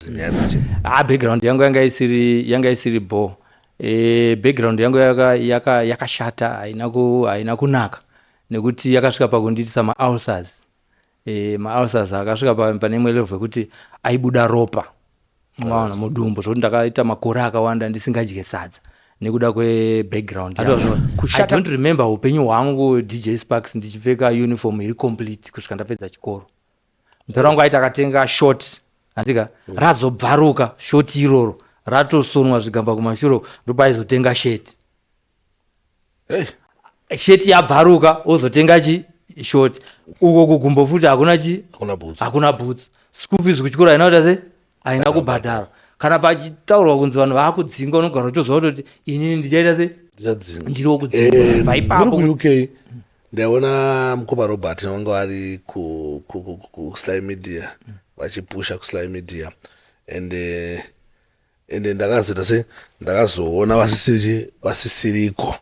Nyaya dzacho. Ah, background yangu yanga isiri yanga isiri bho. Background yangu yakashata, haina kunaka nekuti yakasvika pakundiitisa maulcers. Maulcers akasvika pane imwe level yekuti aibuda ropa. Maona mudumbu, zvokuti ndakaita makore akawanda ndisingadye sadza nekuda kwebackground yangu. Kushata- I don't remember upenyu hwangu DJ Sparks ndichipfeka uniform iri complete kusvika ndapedza chikoro. Mudhara wangu aiti akatenga short, handika razobvaruka short iroro ratosonwa zvigamba kumashure, ndopaizotenga shirt. Hey. Shirt yabvaruka ozotenga chi short. Uko kugumbo futi hakuna chi? Hakuna boots. Hakuna boots. School fees kuchikoro haina kuita sei? Haina kubhadharwa. Kana pachitaurwa kunzi vanhu vaakudzinga, unogara uchitoziva kutoti inini ndichaita sei? Ndichadzinga. Ndiri wokudzinga. Bva ipapo. Muri kuUK, ndaiona mukoma Robert vanga vari kuSly Media, vachipusha kuSly Media, and ndakazoita sei, ndakazoona vasisiriko.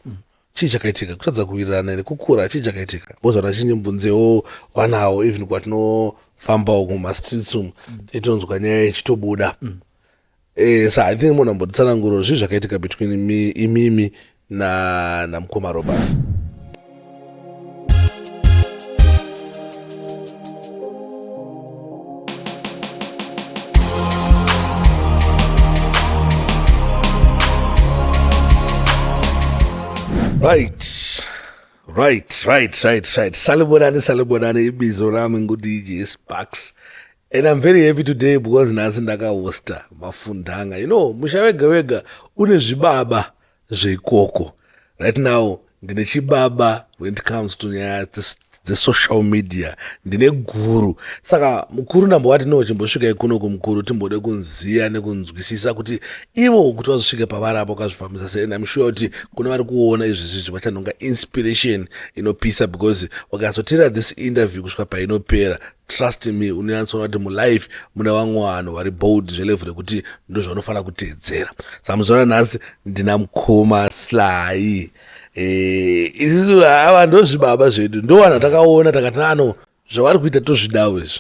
Chii chakaitika? Kutadza kuwirirana here, kukura? Chii chakaitika? Because vanhu vazhinji mubvunzewo vanawo, even kwatinofambawo kumastreets umu, tichitonzwa nyaya ichitobuda. So I think munhu ambotitsananguro zvii zvakaitika between imimi namukoma Robert. Right, right, right, right, right. Salibonani, salibonani, ibizo rami ngu-DJ Sparks. And I'm very happy today because nhasi ndakahosta mafundanga. Musha wega wega une zvibaba zveikoko. Right now, ndine chibaba when it comes to nyaya dzesocial media. Ndine guru. Saka mukuru ndambowati no, chimbosvikai kuno kumukuru timbode kunziya nekunzwisisa kuti ivo kuti vazosvike pavari apo vakazvifambisa sei. And I'm sure kuti kune vari kuona izvi zvizvi vachanonga inspiration inopisa, because vakazoteera this interview kusvika painopera, trust me, unonyatsoona kuti mulife mune vamwe vanhu vari bold zvelevel rekuti ndozvavanofanira kuteedzera. Saka muzuva ranhasi ndina mukoma Sly. Isusu ava ndozvibaba zvedu, ndo vanhu vatakaona takati ano zvavari kuita tozvidawo izvi.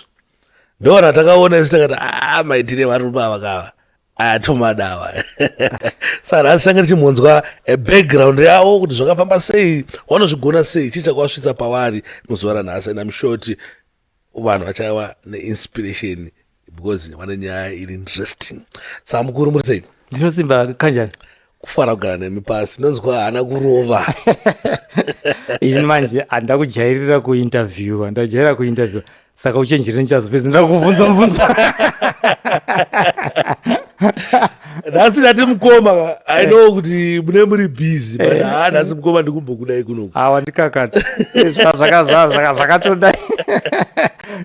Ndo vanhu vatakaona isu takati maitire varume ava kava atomadawa. Saka nhasi tange tichimbonzwa background yavo kuti zvakafamba sei, vanozvigona sei, chii chakavasvitsa pavari muzuva ranhasi. And I'm sure kuti vanhu vachava neinspiration because vane nyaya iri interesting. Saka mukuru, muri sei? Ndinosimba, kanjani? Kufara kugara nemi pasi, ndonzwa haana kurova. Ini manje handida kujairira kuinterviewa, ndajaira kuinterviewa, saka uchenjere, ndichazopedza ndakubvunza mubvunzo. Nhasi ndati mukoma, I know kuti mune muri busy, but haa, nhasi mukoma ndikumbokudai kunoku. Awa, ndikakati zvakatodai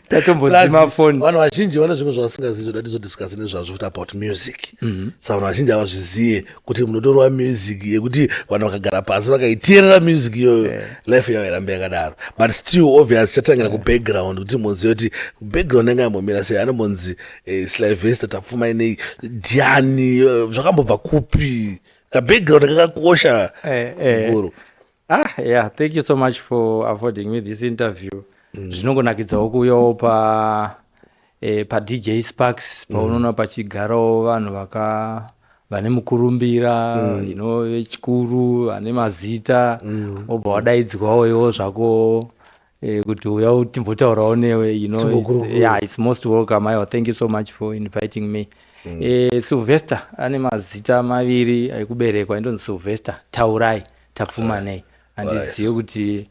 tatombodzima foni. Vanhu vazhinji vane zvimwe zvavasingazivi zvoda tizodiscuss nezvazvo futi about music. Saka vanhu vazhinji havazviziye kuti munotorwa music yekuti vanhu vakagara pasi vakaiteerera music iyoyo, life yavo irambe yakadaro. But still, obvious, tichatangira kubackground kuti muzive kuti background yanga yambomira sei. Anombonzi Slyvester Tapfumainei ndiani, zvakambobva kupi? Kabackground kakakosha, mukuru. Ah, yeah, thank you so much for affording me this interview. Zvinongonakidzawo kuuyawo pa DJ Sparks, paunoona pachigarawo vanhu vane mukurumbira, vechikuru vane mazita, wobva wadaidzwawo iwo zvako kuti uya timbotaurawo newe. Timbokurukura. Yeah, it's most welcome. Aiwa, thank you so much for inviting me. Sylvester ane mazita maviri ekuberekwa, indonzi Sylvester Taurai Tapfumanei. Handizive kuti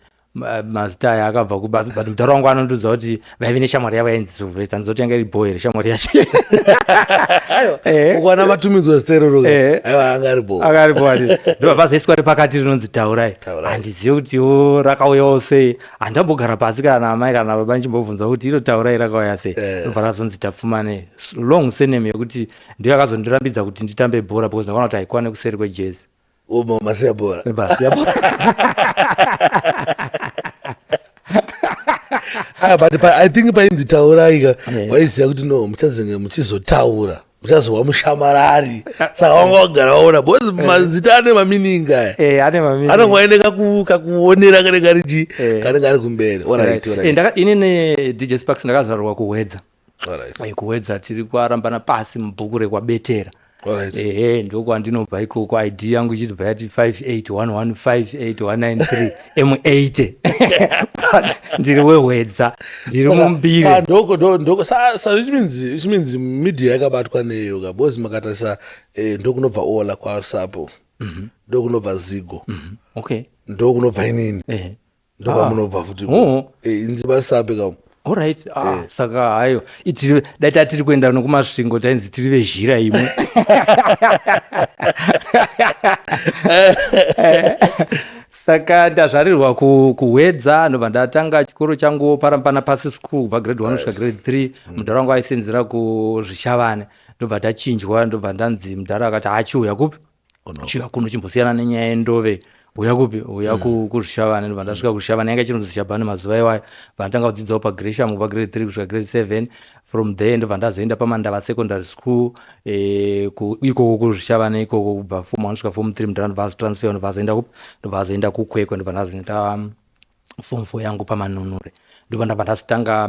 mazita aya akabva kuba, but mudhara wangu anondiudza kuti vaive neshamwari yavo yainzi Sylvester. Handiziva kuti yanga iri bho here shamwari yacho. Ukaona matumidzwa zita iroro, aiwa, anga ari bho. Anga ari bho ati ndobva pazoiswa repakati rinonzi Taurai. Taurai. Handizivi kutiwo rakauyawo sei. Handambogara pasi kana amai kana baba ndichimbobvunza kuti iro Taurai rakauya sei. Ndobva razonzi Tapfumanei, long surname yekuti ndiyo yakazondirambidza kuti nditambe bhora, because ndakaona kuti haikwane kuseri kwejezi. Uma masiya bhora. Basi, ya bhora. Ah, but I think painzi Taurai ka, waiziva kuti no, muchazenge muchizotaura, muchazova mushamarari, saka wanga wagara waona because mazita ane mameaning aya. Ane mameaning. Anonga aine kakuonera kanenge ari chi kanenge ari kumberi. Alright, alright. Inini DJ Sparks ndakazvarwa kuHwedza. Kuwedza tiri kwarambana pasi mubhuku rekwaBetera. Ehe, ndokwandinobva ikoko. ID yangu ichitobva yati 581158193 M80. Ndiri wehwedza, ndiri mumbire. Which means media yakabatwa neyo ka, because makatarisa, ndokunobva Ola kwasapo, ndokunobva Zigo, ndokunobva inini, ndokwamunobva futi. Oh. Inzibasape kam. Alright, ah, saka hayo dai tatiri kuenda nokuMasvingo, tainzi tiri vezhira imwe. Saka ndazvarirwa kuHwedza, ndobva ndatanga chikoro changu parambana pasi school kubva grade 1 kusvika grade 3. Mudhara wangu aisenzera kuZvishavane, ndobva tachinjwa, ndobva ndanzi, mudhara akati, "Achiuya kupi? Chiuya kuno, chimbosiyana nenyaya yendove, uya kupi? Uya kuZvishavane." Ndobva ndasvika kuZvishavane, yanga ichinonzi Zvishabhani mazuva iwayo. Bva ndatanga kudzidzawo paGresham kubva grade 3 kusvika grade 7. From there ndobva ndazoenda paMandava Secondary School, ikoko kuZvishavane ikoko, kubva form 1 kusvika form 3. Mudhara ndobva azotransfer, ndobva azoenda kupi? Ndobva azoenda kuKwekwe. Ndobva ndazoenda form 4 yangu paManunure. Ndobva ndabva ndazotanga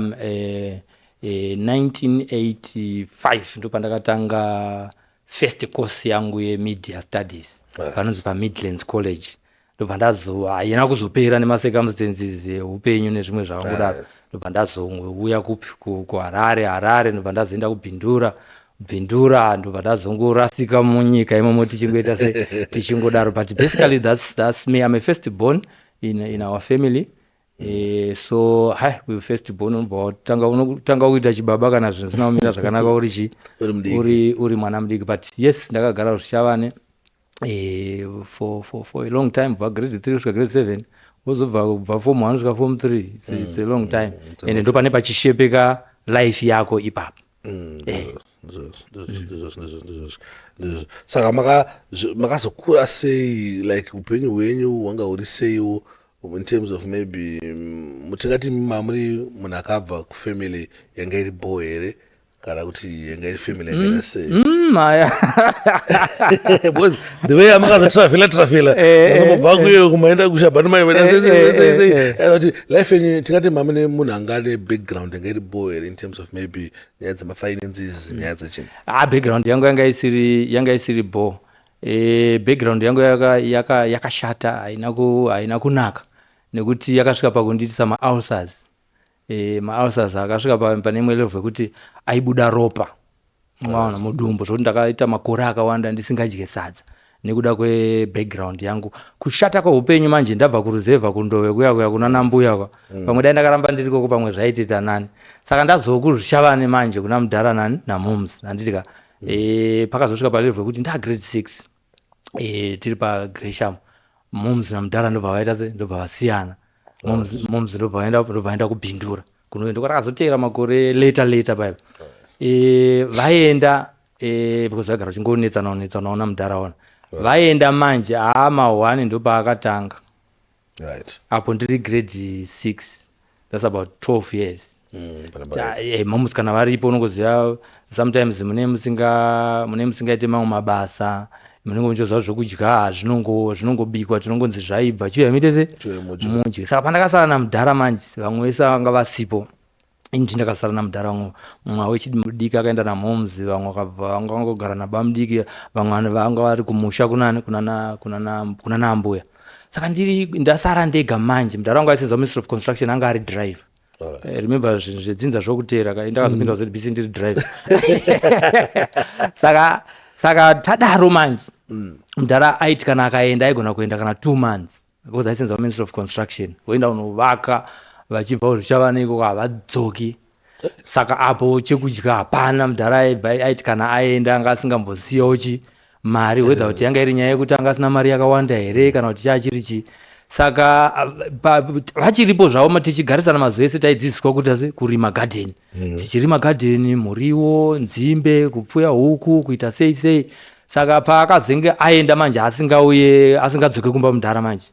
1985, ndopandakatanga first course yangu yemedia studies panonzi paMidlands College. Ndobva ndazo, haina kuzopera nemacircumstances eupenyu nezvimwe zvakangodaro. Ndobva ndazouya kupi? KuHarare. Harare ndobva ndazoenda kuBhindura. Bhindura ndobva ndazongorasika munyika imomo, tichingoita se tichingodaro. But basically that's me. I'm a first born in our family. So hai, we first born unobva watanga, unotanga kuita chibaba kana zvinhu zvisina kumira zvakanaka uri chi Uri mudiki. Uri mwana mudiki. But yes, ndakagara Zvishavane for a long time, kubva grade 3 kusvika grade 7, wozobva kubva form 1 kusvika form 3. It's a long time, ende ndo pane pachishepeka life yako ipapo. Ndizvo. Saka makazokura sei? Like, upenyu hwenyu hwanga huri seiwo in terms of maybe, tingati mamuri munhu akabva kufamily yanga iri bo here, kana kuti yanga iri family yakaita sei? Aya. Because the way amakazotrafila trafila, makambobva kuyo kumaenda kuShabhani, maienda sei sei sei sei, kuti life yenyu, tingati mamune munhu anga ane background yanga iri bo here in terms of maybe nyaya dzemafinances, nyaya dzechinhu? Ah, background yangu yanga isiri bo. Background yangu yakashata, haina kunaka, nekuti yakasvika pakundiitisa maulcers. Maulcers akasvika pane imwe level yekuti aibuda ropa, maona, mudumbu, zvokuti ndakaita makore akawanda ndisingadye sadza nekuda kwebackground yangu, kushata kweupenyu. Manje ndabva kuruzevha, kundove kuya kuya kuna nambuya kwa, pamwe dai ndakaramba ndiri koko, pamwe zvaitoita nani. Saka ndazokuZvishavane manje kuna mudhara nani namoms, handiti ka? Pakazosvika palevel yekuti nda grade 6, tiri paGresham, moms namudhara ndobva vaita se ndobva vasiyana. Moms ndobva vaenda kuBhindura kuno, ndokwatakazotera makore later later paipa. Vaenda, because vaigara vachingonetsana netsanawo namudhara ona. Vaenda manje, haa, ma1 ndopaakatanga. Apo ndiri grade 6, that's about 12 years. Moms kana varipo, unongoziva, sometimes mune musingaite mamwe mabasa, munenge muchiziva zvokudya zvinongobikwa, tinongonzi zvaibva, chiuya muite se Chiuya mudye. Mudye. Saka pandakasara namudhara manje, vamwe vese vanga vasipo, ini ndakasara namudhara wangu. Mumwe wechidiki akaenda namoms, vamwe vakabva vanga vangogara nabamudiki, vamwe vanga vari kumusha kunani, kuna naambuya. Saka ndiri ndasara ndega manje. Mudhara wangu aisenza Ministry of Construction, anga ari driver. Remember zvinhu zvedzinza zvokutera ka, ndakazopinda kuZBC ndiri driver. Saka tadaro manje, mudhara aiti kana akaenda, aigona kuenda kana 2 months, because aisenza Ministry of Construction, voenda kunovaka, vachibva kuzvishavane ikoko havadzoki. Saka apo chekudya hapana. Mudhara aibva aiti kana aenda, anga asingambosiyawo chi mari, whether kuti yanga iri nyaya yekuti anga asina mari yakawanda here, kana kuti chaachiri chii. Saka vachiripo zvavo, tichigarisana mazuva ese, taidzidziswa kuti asi kurima gadheni. Tichirima gadheni, muriwo, nzimbe, kupfuya huku, kuita sei sei. Saka paakazenge aenda manje, asingauye, asingadzoke kumba mudhara manje,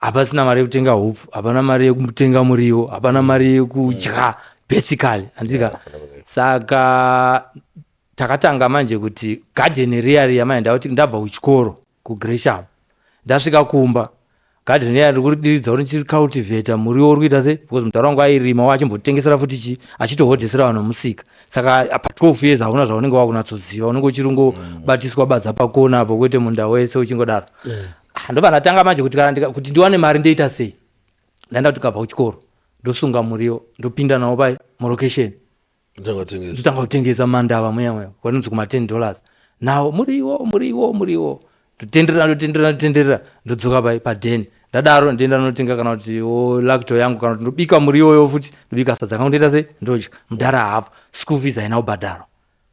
hapasina mari yekutenga hupfu, hapana mari yekutenga muriwo, hapana mari yekudya basically, handika? Saka takatanga manje kuti gadheni riya riya manje, ndakuti ndabva kuchikoro kuGresham, ndasvika kumba. Garden iya ndiri kuridiridza uri ndichicultivata muriwo uri kuita sei, because mudhara wangu airima wachimbotengesera futi chi achitohodhesera vanhu musika. Saka pa 12 years hauna zvaunenge wakunatsoziva, unenge uchiringobatiswa badza pakona apo, kwete munda wese uchingodaro. Ah, ndobva ndatanga manje kuti kana kuti ndiwane mari ndoita sei. Ndaenda kuti kabva kuchikoro ndosunga muriwo, ndopinda nawo pai mulocation, ndotanga kutengesa mandava muya muya kwanonzi kuma $10 nawo muriwo, muriwo, muriwo. Ndotenderera, ndotenderera, ndotenderera, ndodzoka pai padheni. Ndadaro ndoenda notenga kana kuti o lacto yangu, kana kuti ndobika muriwoyo futi, ndobika sadza kangu, ndoita sei, ndodya. Mudhara hapo, school fees haina kubhadharwa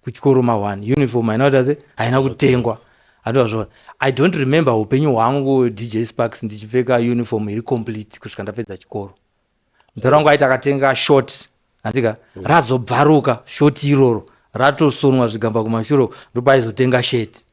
kuchikoro, ma1 uniform haina kuita sei, haina kutengwa. Handovazvona, I don't remember upenyu hwangu, DJ Sparks, ndichipfeka uniform iri complete kusvika ndapedza chikoro. Mudhara wangu aiti akatenga short, handika, razobvaruka short iroro, ratosonwa zvigamba kumashure, ndopaizotenga sheti.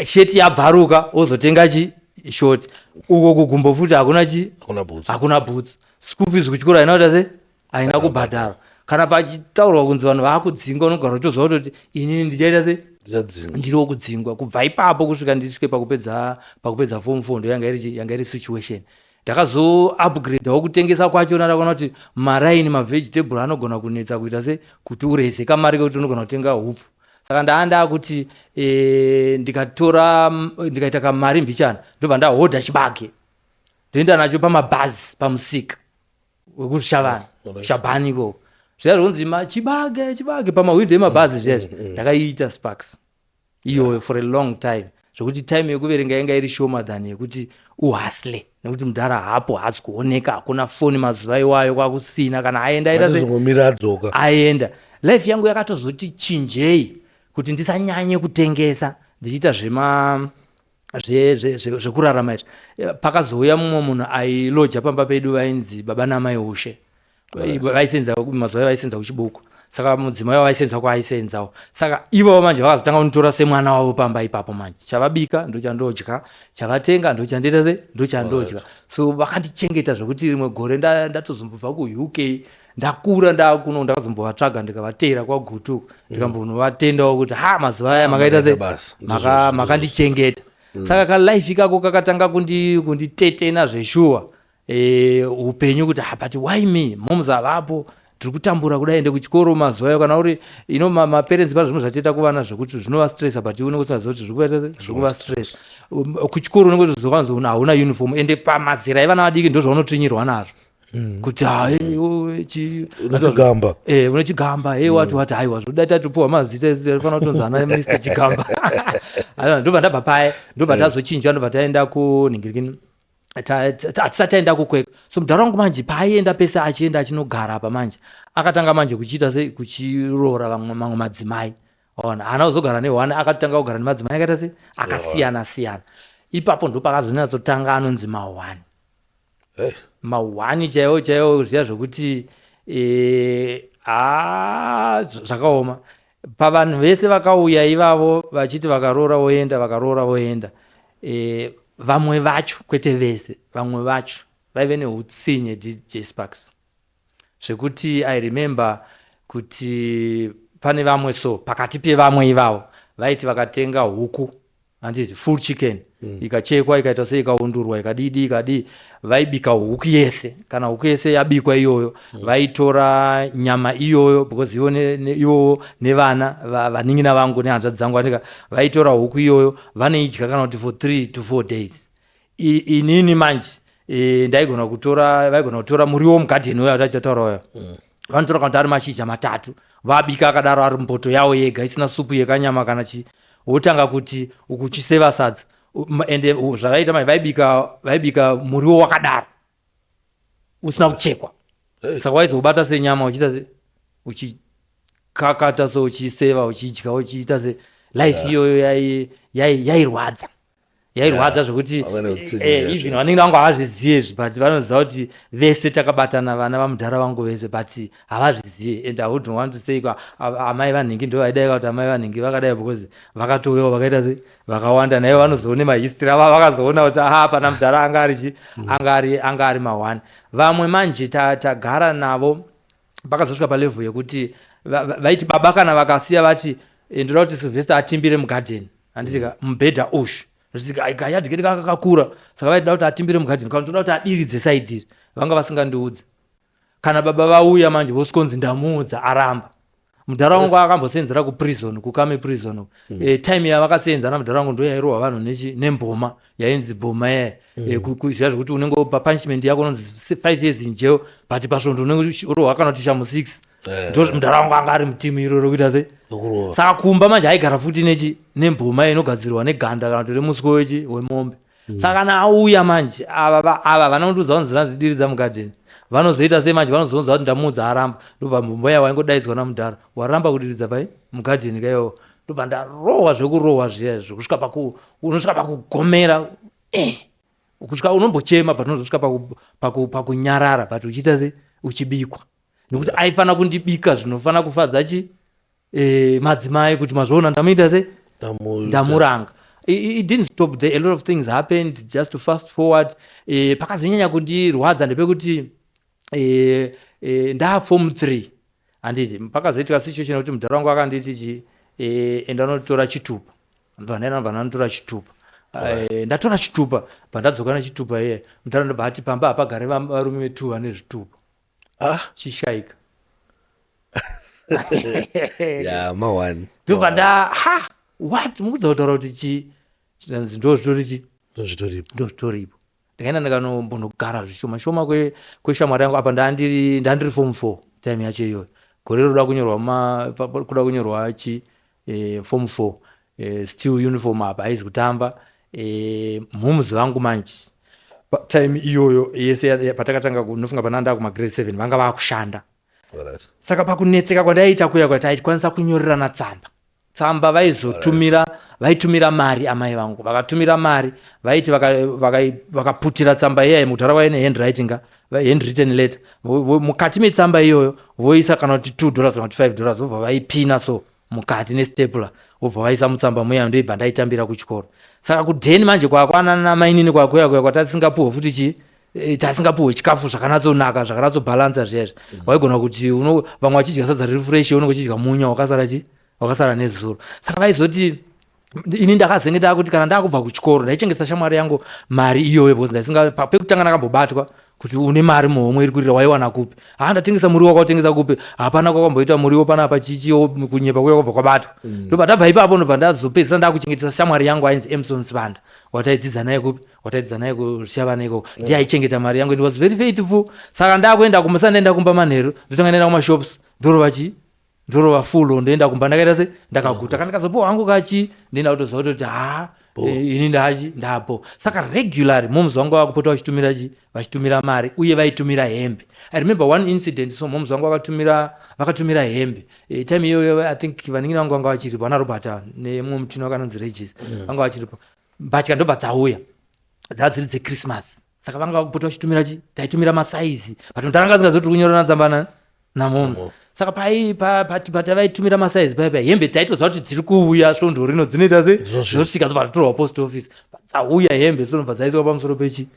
Sheti yabvaruka, ozotenga chi short. Uko kugumbo futi hakuna chi Hakuna boots. Hakuna boots. School fees kuchikoro haina kuita sei, haina kubhadharwa. Kana pachitaurwa kunzi vanhu vaakudzingwa, unogara uchitoziva kutoti inini ndichaita sei? Ndichadzingwa. Ndiriwo kudzingwa. Kubva ipapo kusvika ndisvike pakupedza form 4, ndo yanga iri chi yanga iri situation. Ndakazoupgradewo kutengesa kwacho, ndakaona kuti maraini mavegetable anogona kunetsa kuita se kuti ureze kamari kekuti unogona kutenga hupfu. Saka ndaa ndakuti ndikatora ndikaita kamari mbichana, ndobva ndahodha chibage, ndoenda nacho pamabhazi pamusika wekuShabani. Shabani ikoko, zviya zvokunzi chibage, chibage pamahwindo emabhazi zviya izvi. Ndakaiita, Sparks, iyoyo for a long time, zvokuti time yekuverenga yanga iri shoma than yekuti uhasle, nekuti mudhara hapo, haasi kuoneka, hakuna foni mazuva iwayo, kwakusina. Kana aenda aita sei? Atizongomira adzoka. Aenda. Life yangu yakatozoti chinjei kuti ndisanyanye kutengesa ndichiita zvema zvekurarama izvi. Pakazouya mumwe munhu ailoja pamba pedu, vainzi baba namai Ushe. Vaisenza mazuva ayo, vaisenza kuChibuku. Saka mudzimai wavo vaisenza kwaaisenzawo. Saka ivovo manje vakazotanga kunditora semwana wavo pamba ipapo. Manje chavabika ndochandodya, chavatenga ndochandoita se ndochandodya. So vakandichengeta zvekuti rimwe gore ndatozombobva kuUK, ndakura, ndakuno, ndakazombovatsvaga, ndikavateera kwaGutu, ndikambonovatendawo kuti ha, mazuva aya makaita se Makaita basa. Makandichengeta. Saka kalife ikako kakatanga kunditetena zveshuwa, upenyu kuti ha, but why me? Moms havapo, tiri kutambura kudai, ende kuchikoro mazuva ayo kana uri ino maparents pane zvimwe zvatiita kuvana zvekuti zvinovastressa, but iwe unenge usingazivi kuti zviri kuvaita sei, zviri kuvastress. Kuchikoro unenge uchizokanzi hauna uniform, ende pamazera evana vadiki ndo zvaunotsvinyirwa nazvo kuti Une chigamba. Une chigamba, hey, wati wati, haiwa, zvoda tatopuwa mazita esi, fanira kutonzi ana Mr Chigamba. Aiwa, ndobva ndabva paya, ndobva tazochinja, ndobva taenda kunhingirikini. Hatisati taenda kuKwekwe. So mudhara wangu manje paaienda pese achienda achinogara apa, manje akatanga manje kuchiita sei, kuchiroora vamwe mamwe madzimai. Ona, haana kuzogara nehwana, akatanga kugara nemadzimai akaita sei, akasiyana siyana. Ipapo ndo pakazonyatsotanga anonzi mahwani. Mahwani chaiwo chaiwo, zviya zvokuti ha, zvakaoma. Pavanhu vese vakauya ivavo vachiti vakaroora voenda, vakaroora voenda, vamwe vacho, kwete vese, vamwe vacho vaive neutsinye, DJ Sparks, zvekuti I remember kuti pane vamwe, so pakati pevamwe ivavo vaiti vakatenga huku, handiti, full chicken, ikachekwa, ikaita sei, ikaundurwa, ikadidi, ikadii, vaibika huku yese. Kana huku yese yabikwa iyoyo, vaitora nyama iyoyo, because ivo ivowo nevana vanin'ina vangu nehanzvadzi dzangu, andika, vaitora huku iyoyo vanoidya kana kuti for 3 to 4 days. Inini manje ndaigona kutora, vaigona kutora muriwo mugadheni uya tachataura uya, vanotora kana kuti ari mashizha matatu, vabika akadaro ari mumboto yawo yega isina supu yekanyama kana chi, wotanga kuti ukuchiseva sadza. Ende zvavaita manje, vaibika muriwo wakadaro usina kuchekwa. Saka waizobata senyama, uchiita se uchikakata, so uchiseva, uchidya, uchiita se life iyoyo yairwadza, yairwadza zvokuti Vane utsinye chaizvo. Even vanenge vangu havazvizive izvi, but vanoziva kuti vese takabatana, vana vamudhara vangu vese, but havazvizive. And I wouldn't want to say amai vanhingi ndo vaidai, kuti amai vanhingi vakadai, because vakatouyawo vakaita se vakawanda naivo vanozoone mahistory ava, vakazoona kuti aha, pana mudhara anga ari chi anga ari mahwani. Vamwe manje tagara navo pakazosvika palevel yekuti vaiti baba kana vakasiya vati, "Ndoda kuti Sylvester atimbire mugadheni," handitika, mubhedha ushu. Kayadhi kedu kaka kakura, saka vaida kuti atimbire mugadheni kana toda kuti adiridze side iri. Vanga vasingandiudzi. Kana baba vauya manje, vosvikonzi ndamuudza, aramba. Mudhara wangu akambosenzera kuprison, kuKhami Prison. Time yavakasenza namudhara wangu ndo yairohwa vanhu nemboma yainzi bhoma yaya. Zviya zvekuti unenge papunishment yako unonzi 5 years in jail, but pasvondo unenge urohwa kana kuti shamu 6. Ndo mudhara wangu anga ari mutimu iroro kuita sei. Nokurova. Saka kumba manje aigara futi nechi nemboma inogadzirwa neganda kana kuti remuswe wechi wemombe. Saka kana auya manje, ava vana kundiudza kunzi vanzidiridza mugadheni, vanozoita sei manje? Vanozonzwa kuti ndamuudza, aramba. Ndobva mboma iya waingodaidzwa namudhara, waramba kudiridza pai mugadheni kaiwo. Ndobva ndarohwa zvekurohwa zviya, zvekusvika paku unosvika pakugomera, kusvika unombochema, but unozosvika pakunyarara, but uchiita sei, uchibikwa, nekuti aifanira kundibika zvinofana kufadza chi madzimai kuti mazvoona ndamuita sei. Ndamuranga. It didn't stop there. A lot of things happened. Just to fast forward, pakazonyanya kundirwadza ndepekuti ndaa form 3, handiti? Pakazoitika situation yekuti mudhara wangu akanditi chi enda unotora chitupa. Ndobva ndaenda, ndobva ndanotora chitupa. Ndatora chitupa, bva ndadzoka nechitupa iye. Mudhara ndobva ati pamba hapagare varume vetu vane zvitupa. Ah. Chishaika. Ya, ma1. Ndobva nda ha, what mukudza kutaura kuti chi chinanzi ndo zvitori chi? Ndozvitoripo. Ndo zvitoripo. Ndikaenda ndikanombonogara zvishoma shoma kweshamwari yangu. Apa ndandiri form 4 time yacho iyoyo, gore roda kunyorwa kuda kunyorwa chi form 4, still uniform apa haizi kutamba. Mhumuzi vangu manje time iyoyo yese patakatanga, unofunga pana ndaa kumagrade 7, vanga vakushanda. Saka pakunetseka kwandaiita kuya kwati aikwanisa kunyorerana tsamba. Tsamba vaizotumira, vaitumira mari. Amai vangu vakatumira mari, vaiti vakaputira tsamba iyai, mudhara waine handwriting ka, handwritten letter. Mukati metsamba iyoyo voisa kana kuti $2 kana kuti $5, vobva vaipina so mukati nestapler, vobva vaisa mutsamba muya. Ndoibva ndaitambira kuchikoro. Saka kudheni manje kwakwanana mainini kwakuya kuya kwatasingapuhwe futi chi tasingapuhwe chikafu zvakanatsonaka, zvakanatsobhalansa zviya izvi. Waigona kuti vamwe vachidya sadza riri fresh, unenge uchidya munya wakasara chi wakasara nezuro. Saka vaizoti ini ndakazenge ndakuti kana ndakubva kuchikoro, ndaichengesa shamwari yangu mari iyoyo, because ndaisinga pekutanga ndakambobatwa kuti une mari muhomwe iri kurira, waiwana kupi? Ha, ndatengesa muriwo. Wakautengesa kupi? Hapana kwakamboita muriwo panapa. Chichi kunyepa kuya kwabva kwabatwa. Ndobva ndabva ipapo, ndobva ndazopedzisira ndakuchengetesa shamwari yangu ainzi Emson Sibanda, wataidzidza naye kupi, wataidzidza naye kuShabana ikoko. Ndiye aichengeta mari yangu. It was very faithful. Saka ndakuenda kumba, ndaenda kumba manheru, ndotanga ndaenda kumashops, ndorova chi ndorova fulo, ndoenda kumba ndakaita se ndakaguta. Kana ndikazopiwa hangu kachi, ndinoenda kutoziva kutoti ha, ini ndachi ndapo. Saka regularly moms vangu vakupota vachitumira chi vachitumira mari, uye vaitumira hembe. I remember one incident. So moms vangu vakatumira hembe. Time iyoyo I think vanin'ina vangu vanga vachiripo, vana Robert nemumwe mutino wakanonzi Regis, vanga vachiripo. Mbatya ndobva dzauya, dzava dziri dzeChristmas. Saka vanga vakupota vachitumira chi taitumira masaizi, but ndaranga zingazoti kunyorana tsamba namoms. Saka patavaitumira masaizi paya paya, hembe taitoziva kuti dziri kuuya svondo rino, dzinoita se dzinosvika, dzobva dzatorwa post office. Dzauya hembe, dzinobva dzaiswa pamusoro pechi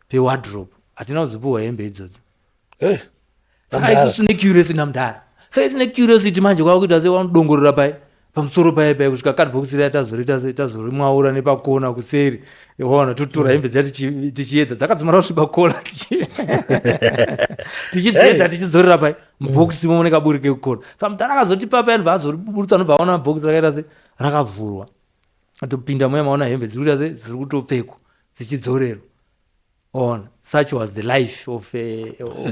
pewardrobe. Hatina kudzipuhwa hembe idzodzo. Saka isusu necuriosity namudhara, saka isu necuriosity manje kwakuita se wanodongorera pai pamusoro pai pai kusvika cardbox riya tazorita se tazorimwaura nepakona kuseri. Waona, totora hembe dziya tichiedza, dzakadzimara kusviba kola, tichidziedza, tichidzorera pai mubhokisi imomo nekaburi kekukona. Saka mudhara akazotipa paya, ndobva azoriburutsa, ndobva aona bhokisi rakaita se rakavhurwa. Atopinda muya, maona hembe dziri kuita se dziri kutopfekwa, dzichidzorerwa on. Such was the life of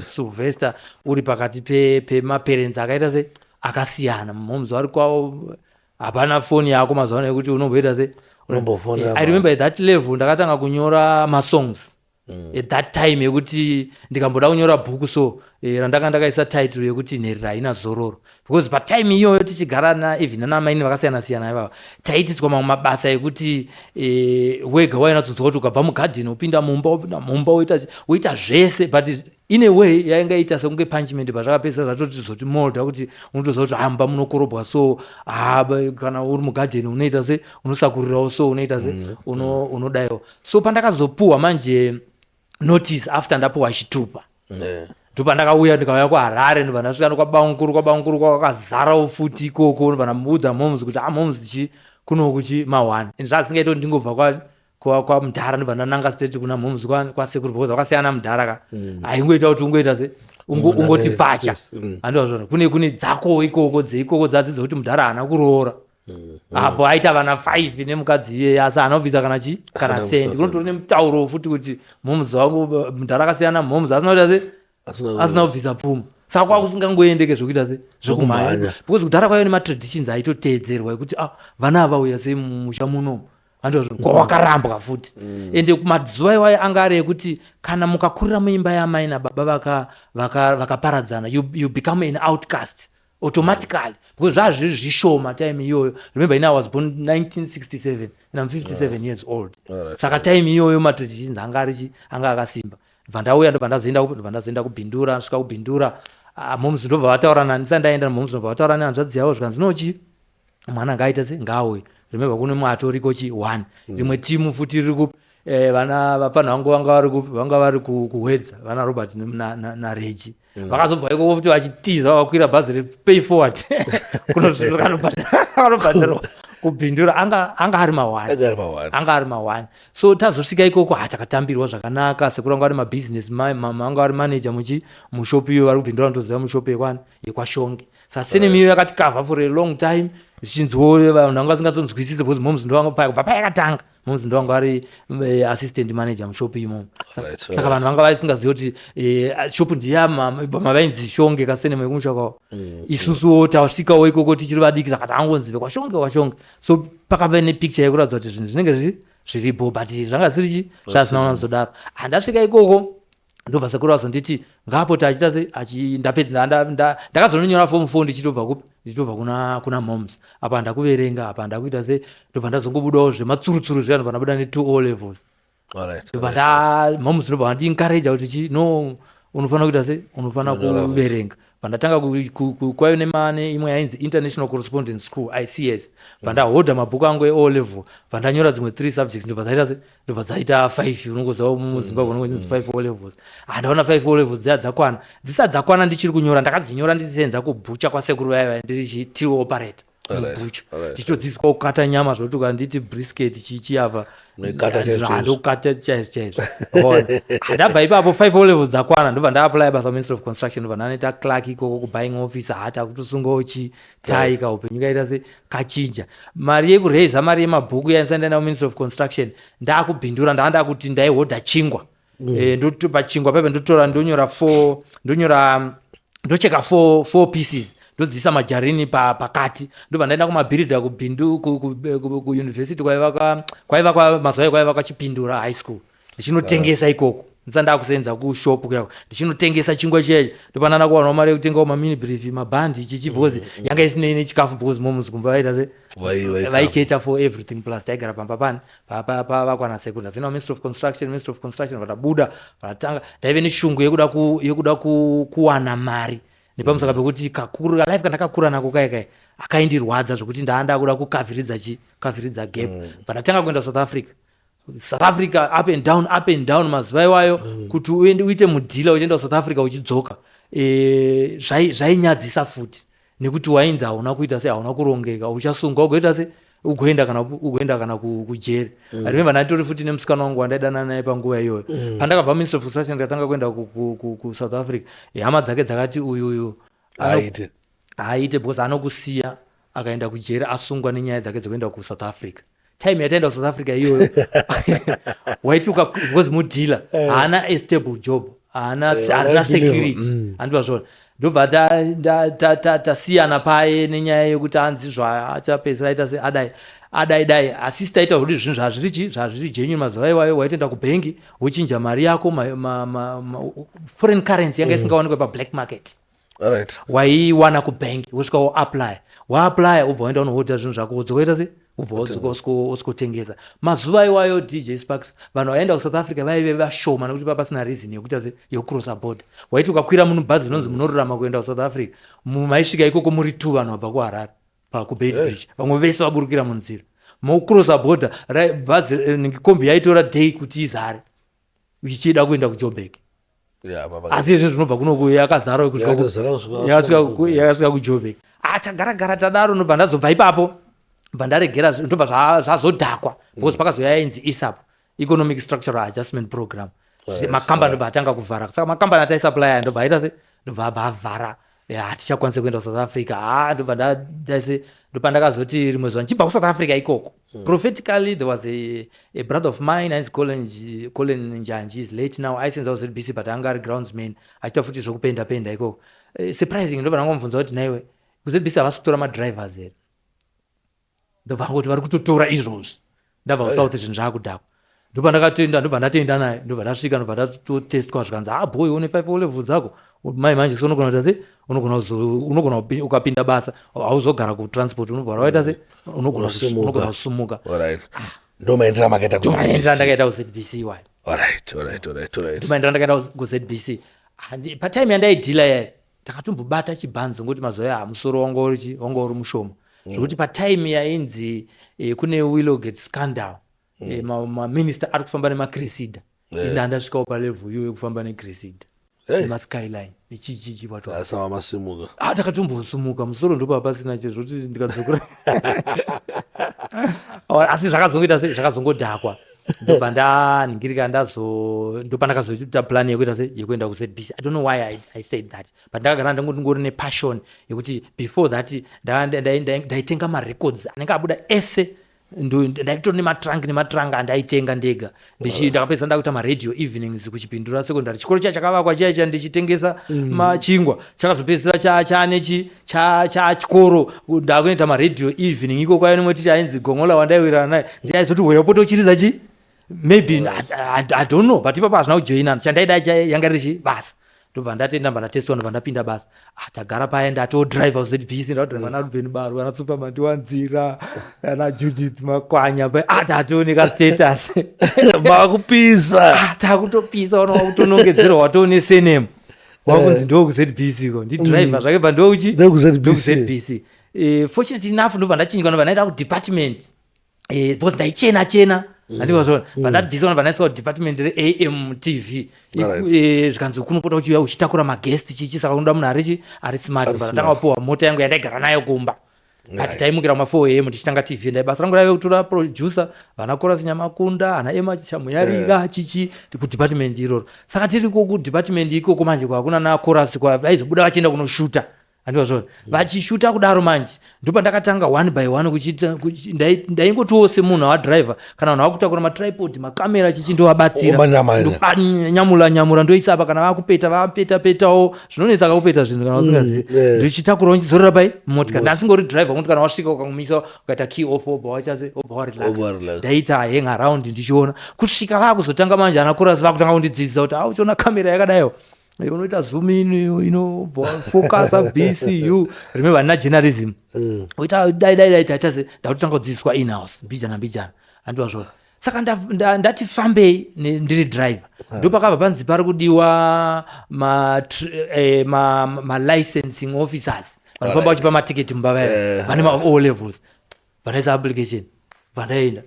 Sylvester uri pakati pemaparents akaita se akasiyana. Moms vari kwavo, hapana foni yako mazuva ano yekuti unomboita se Unombofonera. I remember at that level ndakatanga kunyora masongs at that time, yekuti ndikamboda kunyora bhuku so randanga ndakaisa title yekuti Nherera Haina Zororo, because patime iyoyo tichigara naeven namaini vakasiyana siyana ivava, taiitiswa mamwe mabasa ekuti wega wainatsonzwa kuti ukabva mugadheni wopinda mumba, wopinda mumba woita zvese. But in a way yainga ita sekunge punishment, but zvakapedzisira zvatotizoti molda kuti unotoziva kuti hamba munokorobwa so, ha, kana uri mugadheni unoita se unosakurirawo so, unoita se unodaiwo so. Pandakazopuhwa manje notice after ndapuhwa chitupa, ndopandakauya, ndikauya kuHarare, ndobva ndasvika nokwabankuru. Kwabankuru kwakazarawo futi ikoko. Ndobva ndamuudza moms kuti, ah, moms, chi kunoku chi ma1 and zvazingaita kuti ndingobva Kwamudhara ndobva ndananga straight kuna mhoms, kwasekuru, because vakasiyana mudhara ka. Haingoita kuti ungoita se ungoti pfacha. Handizvazvona, kune dzako ikoko, dzeikoko dzadzidza kuti mudhara haana kuroora. Apo aita vana 5 nemukadzi iyeye, asi haana kubvisa kana chi kana Haana sendi. kubvisa. Kunotori nemutauro futi kuti mhoms wangu, mudhara akasiyana mhoms, asina kuita se asina kubvisa pfuma, saka kwakusingangoendeke zvokuita se zvokumhanya. Zvokumhanya. Because kudhara kwaiva nematraditions aitoteedzerwa ekuti, ah, vana ava uya sei mumusha muno, handizvo, kwawakarambwa futi. Ende mazuva iwayo anga ari ekuti kana mukakurira muimba yamai nababa vakaparadzana, you become an outcast automatically, because zvaa zviri zvishoma time iyoyo. Remember, ini I was born 1967 and I'm 57 years old. Saka time iyoyo matraditions anga arichi anga akasimba. Bva ndauya, ndobva ndazoenda ndobva ndazoenda kuBindura. Ndasvika kuBindura, ah, moms ndobva vataura nani. Ndisati ndaenda, moms ndobva vataura nehanzvadzi yavo, zvikanzi, "Nochi mwana ngaaita se ngaauye." Remember, kune mwe atoriko chi one, rimwe timu futi riri kupi, vana vapfanha vangu vanga vari kupi, vanga vari kuHwedza, vana Robert naRegi. Vakazobva ikoko futi vachitiza, vakakwira bhazi repay forward kunobhadharwa kuBindura. Anga ari mawani. Anga ari mawani. Anga ari mawani. So tazosvika ikoko, ha, takatambirwa zvakanaka. Sekuru vanga vari mabusiness, mama vanga vari manager muchi mushopu iyo vari kuBindura, ndoziva mushopu yekwani, yekwaShonge. Saka surname iyo yakatikavha for a long time, zvichinziwo vanhu vanga vasingatonzwisisi, because moms ndovanga kubva payakatanga, moms ndovanga vari assistant manager mushopu imomo. Saka vanhu vanga vasingazivi kuti shopu ndiya mavainzi Shonge, kasurname yekumusha kwavo. Isusuwo tasvikawo ikoko tichiri vadiki, saka tangonzi vekwaShonge, kwaShonge. So pakava nepicture yekuratidza kuti zvinhu zvinenge zviripo, but zvanga zvisiri chi zvasina kunyatsodaro. Handasvika ikoko, ndobva sekuru vazonditi ngaapota achiita se ndakazononyora form 4 ndichitobva kupi, ndichitobva kuna moms. Apa handakuverenga, apa handakuita se, ndobva ndazongobudawo zvematsurutsuru zviya, ndobva ndabuda ne2 O levels. Ndobva nda moms ndobva vandiencourage kuti chi no, unofanira kuita se, unofanira Unonyora. kuverenga. Bva ndatanga kwaive neimwe yainzi International Correspondence School, ICS. Bva ndahodha mabhuku angu eo level, bva ndanyora dzimwe three subjects, ndobva dzaita se, ndobva dzaita five. Unongoziva muZimbabwe unongo chinzi five O levels. Handaona five O levels dziya dzakwana, dzisati dzakwana ndichiri kunyora. Ndakadzinyora ndichisenza kubhucha kwasekuru vaiva, ndiri chi till operator mubhucha, ndichitodzidziswa kukata nyama, zvokuti ukanditi brisket chichi apa Unoikata chaizvo chaizvo. Handokukata chaizvo chaizvo. Ona. Handabva ipapo, five O levels dzakwana, ndobva ndaapply basa Ministry of Construction, ndobva ndanoita clerk ikoko kubuying office. Hati akutosungawo chi tai, kaupenyu kaita se kachinja. Mari yekureza mari yemabhuku yaisati ndaenda kuMinistry of Construction, ndakuBindura, ndaa ndakuti ndaihodha chingwa. Pachingwa paipa ndotora, ndonyora four, ndonyora, ndocheka four pieces, ndodziisa majarini pakati, ndobva ndaenda kumabhiridha kuBindu, kuuniversity kwaiva mazuva ayo kwaiva kwaChipindura High School, ndichinotengesa ikoko ndisati ndakusenza kushop kuyako. Ndichinotengesa chingwa chiyachi, ndopanana kuwanawo mari yekutengawo mamini brief, mabhandi, chichi, because yanga isinei nechikafu, because moms kumba vaita se vaiketa for everything. Plus taigara pamba pani pavakwana sekuru. Ndazina Ministry of Construction, Ministry of Construction vatabuda, vatanga ndaive neshungu yekuda kuwana mari nepamusaka pekuti kakuru life kandakakura nako kai kai akaindirwadza zvokuti ndaanda kuda kukavhiridza chi kavhiridza gap. Pandatanga kuenda South Africa, South Africa up and down, up and down. Mazuva iwayo kuti uende uite mudhila uchienda kuSouth Africa uchidzoka, zvainyadzisa futi, nekuti wainzi hauna kuita se, hauna kurongeka, uchasungwa, ugoita se, ugoenda kana kujeri. I remember ndaitori futi nemusikana wangu wandaidanana naye panguva iyoyo. Pandakabva Ministry of Construction, ndikatanga kuenda kuSouth Africa, hama dzake dzakati uyu uyu Aite. Haaite, because anokusiya akaenda kujeri, asungwa nenyaya dzake dzekuenda kuSouth Africa. Time yataenda kuSouth Africa iyoyo, waiti because mudhila haana a stable job, haana harina security, handivazvona. Ndobva tasiyana paye nenyaya yekuti anzi zvaachapedzisira aita se adai adai dai, asi sitaita kuti zvinhu zvazviri chi zvazviri genuine. Mazuva iwayo waitoenda kubhengi wochinja mari yako, foreign currency yanga isingawanikwe pablack market. Waiwana kubhengi, wosvika woapply, waapply, wobva waenda unohodha zvinhu zvako, wodzoka, ita se, wobva wodzoka usvikotengesa. Mazuva iwayo, DJ Sparks, vanhu vaienda kuSouth Africa vaive vashoma, nekuti pasina reason yekuita se yekucrossa border. Waiti ukakwira munhu bhazi rinonzi Munorurama kuenda kuSouth Africa, maisvika ikoko muri two vanhu vabva kuHarare kuBeitbridge, vamwe vese vaburukira munzira. Mocrossa border, bhazi, kombi yaitora day kuti izare ichida kuenda kuJoburg. Asi izvi zvinobva kunoku yakazara yakasvika kuJoburg. Ah, tagaragara tadaro, ndobva ndazobva ipapo, bva ndaregera, ndobva zvazodhakwa, because pakazoya yainzi ESAP. Economic Structural Adjustment Program. Makambani ndobva atanga kuvhara, saka makambani ataisupplya ndobva aita se, ndobva abva avhara. Hatichakwanisi kuenda kuSouth Africa. Ha, ndobva ndaise, ndopandakazoti rimwe zuva ndichibva kuSouth Africa ikoko, prophetically there was a brother of mine ainzi Colin Njanji, is late now, aisenza kuZBC but anga ari groundsman, achiita futi zvokupenda penda ikoko. Surprising, ndobva ndangomubvunza kuti, "Naiwe, kuZBC havasi kutora madrivers here?" Ndobva angoti, "Vari kutotora izvozvi." Ndabva kuSouth, zvinhu zvaakudhakwa. Ndobva ndakatenda, ndobva ndatoenda naye, ndobva ndasvika, ndobva ndatotestwa, zvikanzi, "Ah boy, une five O level dzako mai manje, so unogona kuita se, unogona ukapinda basa hauzogara kutransport, unobva waita se, unogona Unosimuka. Unogona kusimuka." Alright, ndo maendera makaita Ndomaendera ndakaita kuZBC wayo. Alright. Ndomaendera ndakaenda kuZBC. Patime yandaidhila yaya, takatombobata chibhanzi, ngokuti mazuva aya musoro wanga uri wanga uri mushoma, zvokuti patime yainzi kune Willowgate scandal, maminista ari kufamba nemaCressida, ina ndasvikawo palevel iyo yekufamba neCressida nemaSkyline nechichichi watu. Asava masimuka. Ah, takatombosumuka, musoro ndopa pasina chezvoti ndikadzokera, asi zvakazongoita sei, zvakazongodhakwa. Ndobva ndanhingirika, ndazo ndopa ndakazoita plan yekuita sei, yekuenda kuZBC. I don't know why I said that, but ndakagara ndangori nepassion yekuti before that ndaitenga marecords anenge abuda ese. Ndaitori nematrunk nematrunk andaitenga ndega. Ndakapedzisa ndakuita maradio evenings kuChipindura Secondary, chikoro chiya chakavakwa chiya chiya, ndichitengesa machingwa, chakazopedzisira chane chachikoro. Ndakunoita maradio evening ikoko. Ayo nemwe ticha ainzi Gongola wandaiwirana naye, ndiaizoti, "Weya, upota uchiridza chi." Maybe I don't know, but ipapo hazvina kujoinana. Chandaida yanga riri chi basa. Ndobva ndatenda, ndobva ndatestwa, ndobva ndapinda basa. Ah, tagara paya, ndatodriver kuZBC, ndadriver naRuben Baro, ana Superman Ndiwanzira, ana Judith Makwanya pa. Ah, tatooneka status. Makupisa. Ah, takutopisa, ona wakutonongedzerwa, watoone surname, wakunzi ndokuZBC ko, ndidriver zvake, bva ndokuchi NdokuZBC. NdokuZBC. Fortunately enough, ndobva ndachinjwa, ndobva ndaenda kudepartment, because ndaichena chena, handikazvona, bva ndabviswa, ndobva ndaiswa kudepartment reAMTV. Zvikanzi kunopota uchiuya uchitakura maguest chichi, saka unoda munhu arichi ari smart. Ari Bva smart. ndatanga kupiwa mota yangu yandaigara nayo kumba, but taimukira kuma 4 am tichitanga TV. Ndai basa rangu raive kutora producer, vana Korasi Nyamakunda, ana Ema Shamuyarira, chichi, kudepartment iroro. Saka tiriko kudepartment ikoko manje, kwakuna naKorasi, vaizobuda vachienda kunoshuta, handivazvona, vachishuta kudaro manje, ndopandakatanga one by one kuchiita ndaingotiwo semunhu awadriver, kana vanhu vakutakura matripod, makamera, chichi, ndovabatsira. Omanyamanya. Nyamula nyamura, ndoisa apa, kana vakupeta, vapeta petawo, zvinonetsa kakupeta zvinhu kana usingazivi. Ndichitakurawo, ndichizorera pai motikari. Ndasingori driver ngokuti kana wasvika ukangomisa, ukaita key off, wobva wachase, wobva warelax. Wobva warelax. Ndaita hang around ndichiona kusvika vakuzotanga manje, ana Korasi vakutanga kundidzidzisa kuti, "A, uchiona kamera yakadaiwo, unoita zoom in, inobva focusa bcu." Remember, ndina journalism, oita dai dai dai, taita se ndakutotanga kudzidziswa inhouse mbijana mbijana, handiwa zvona. Saka ndati fambei ndiri driver, ndopakabva panzi pari kudiwa ma-licensing officers vanofamba vachipa matiketi mumba vaya vane ma-O levels. Vandaisa application, vandaenda,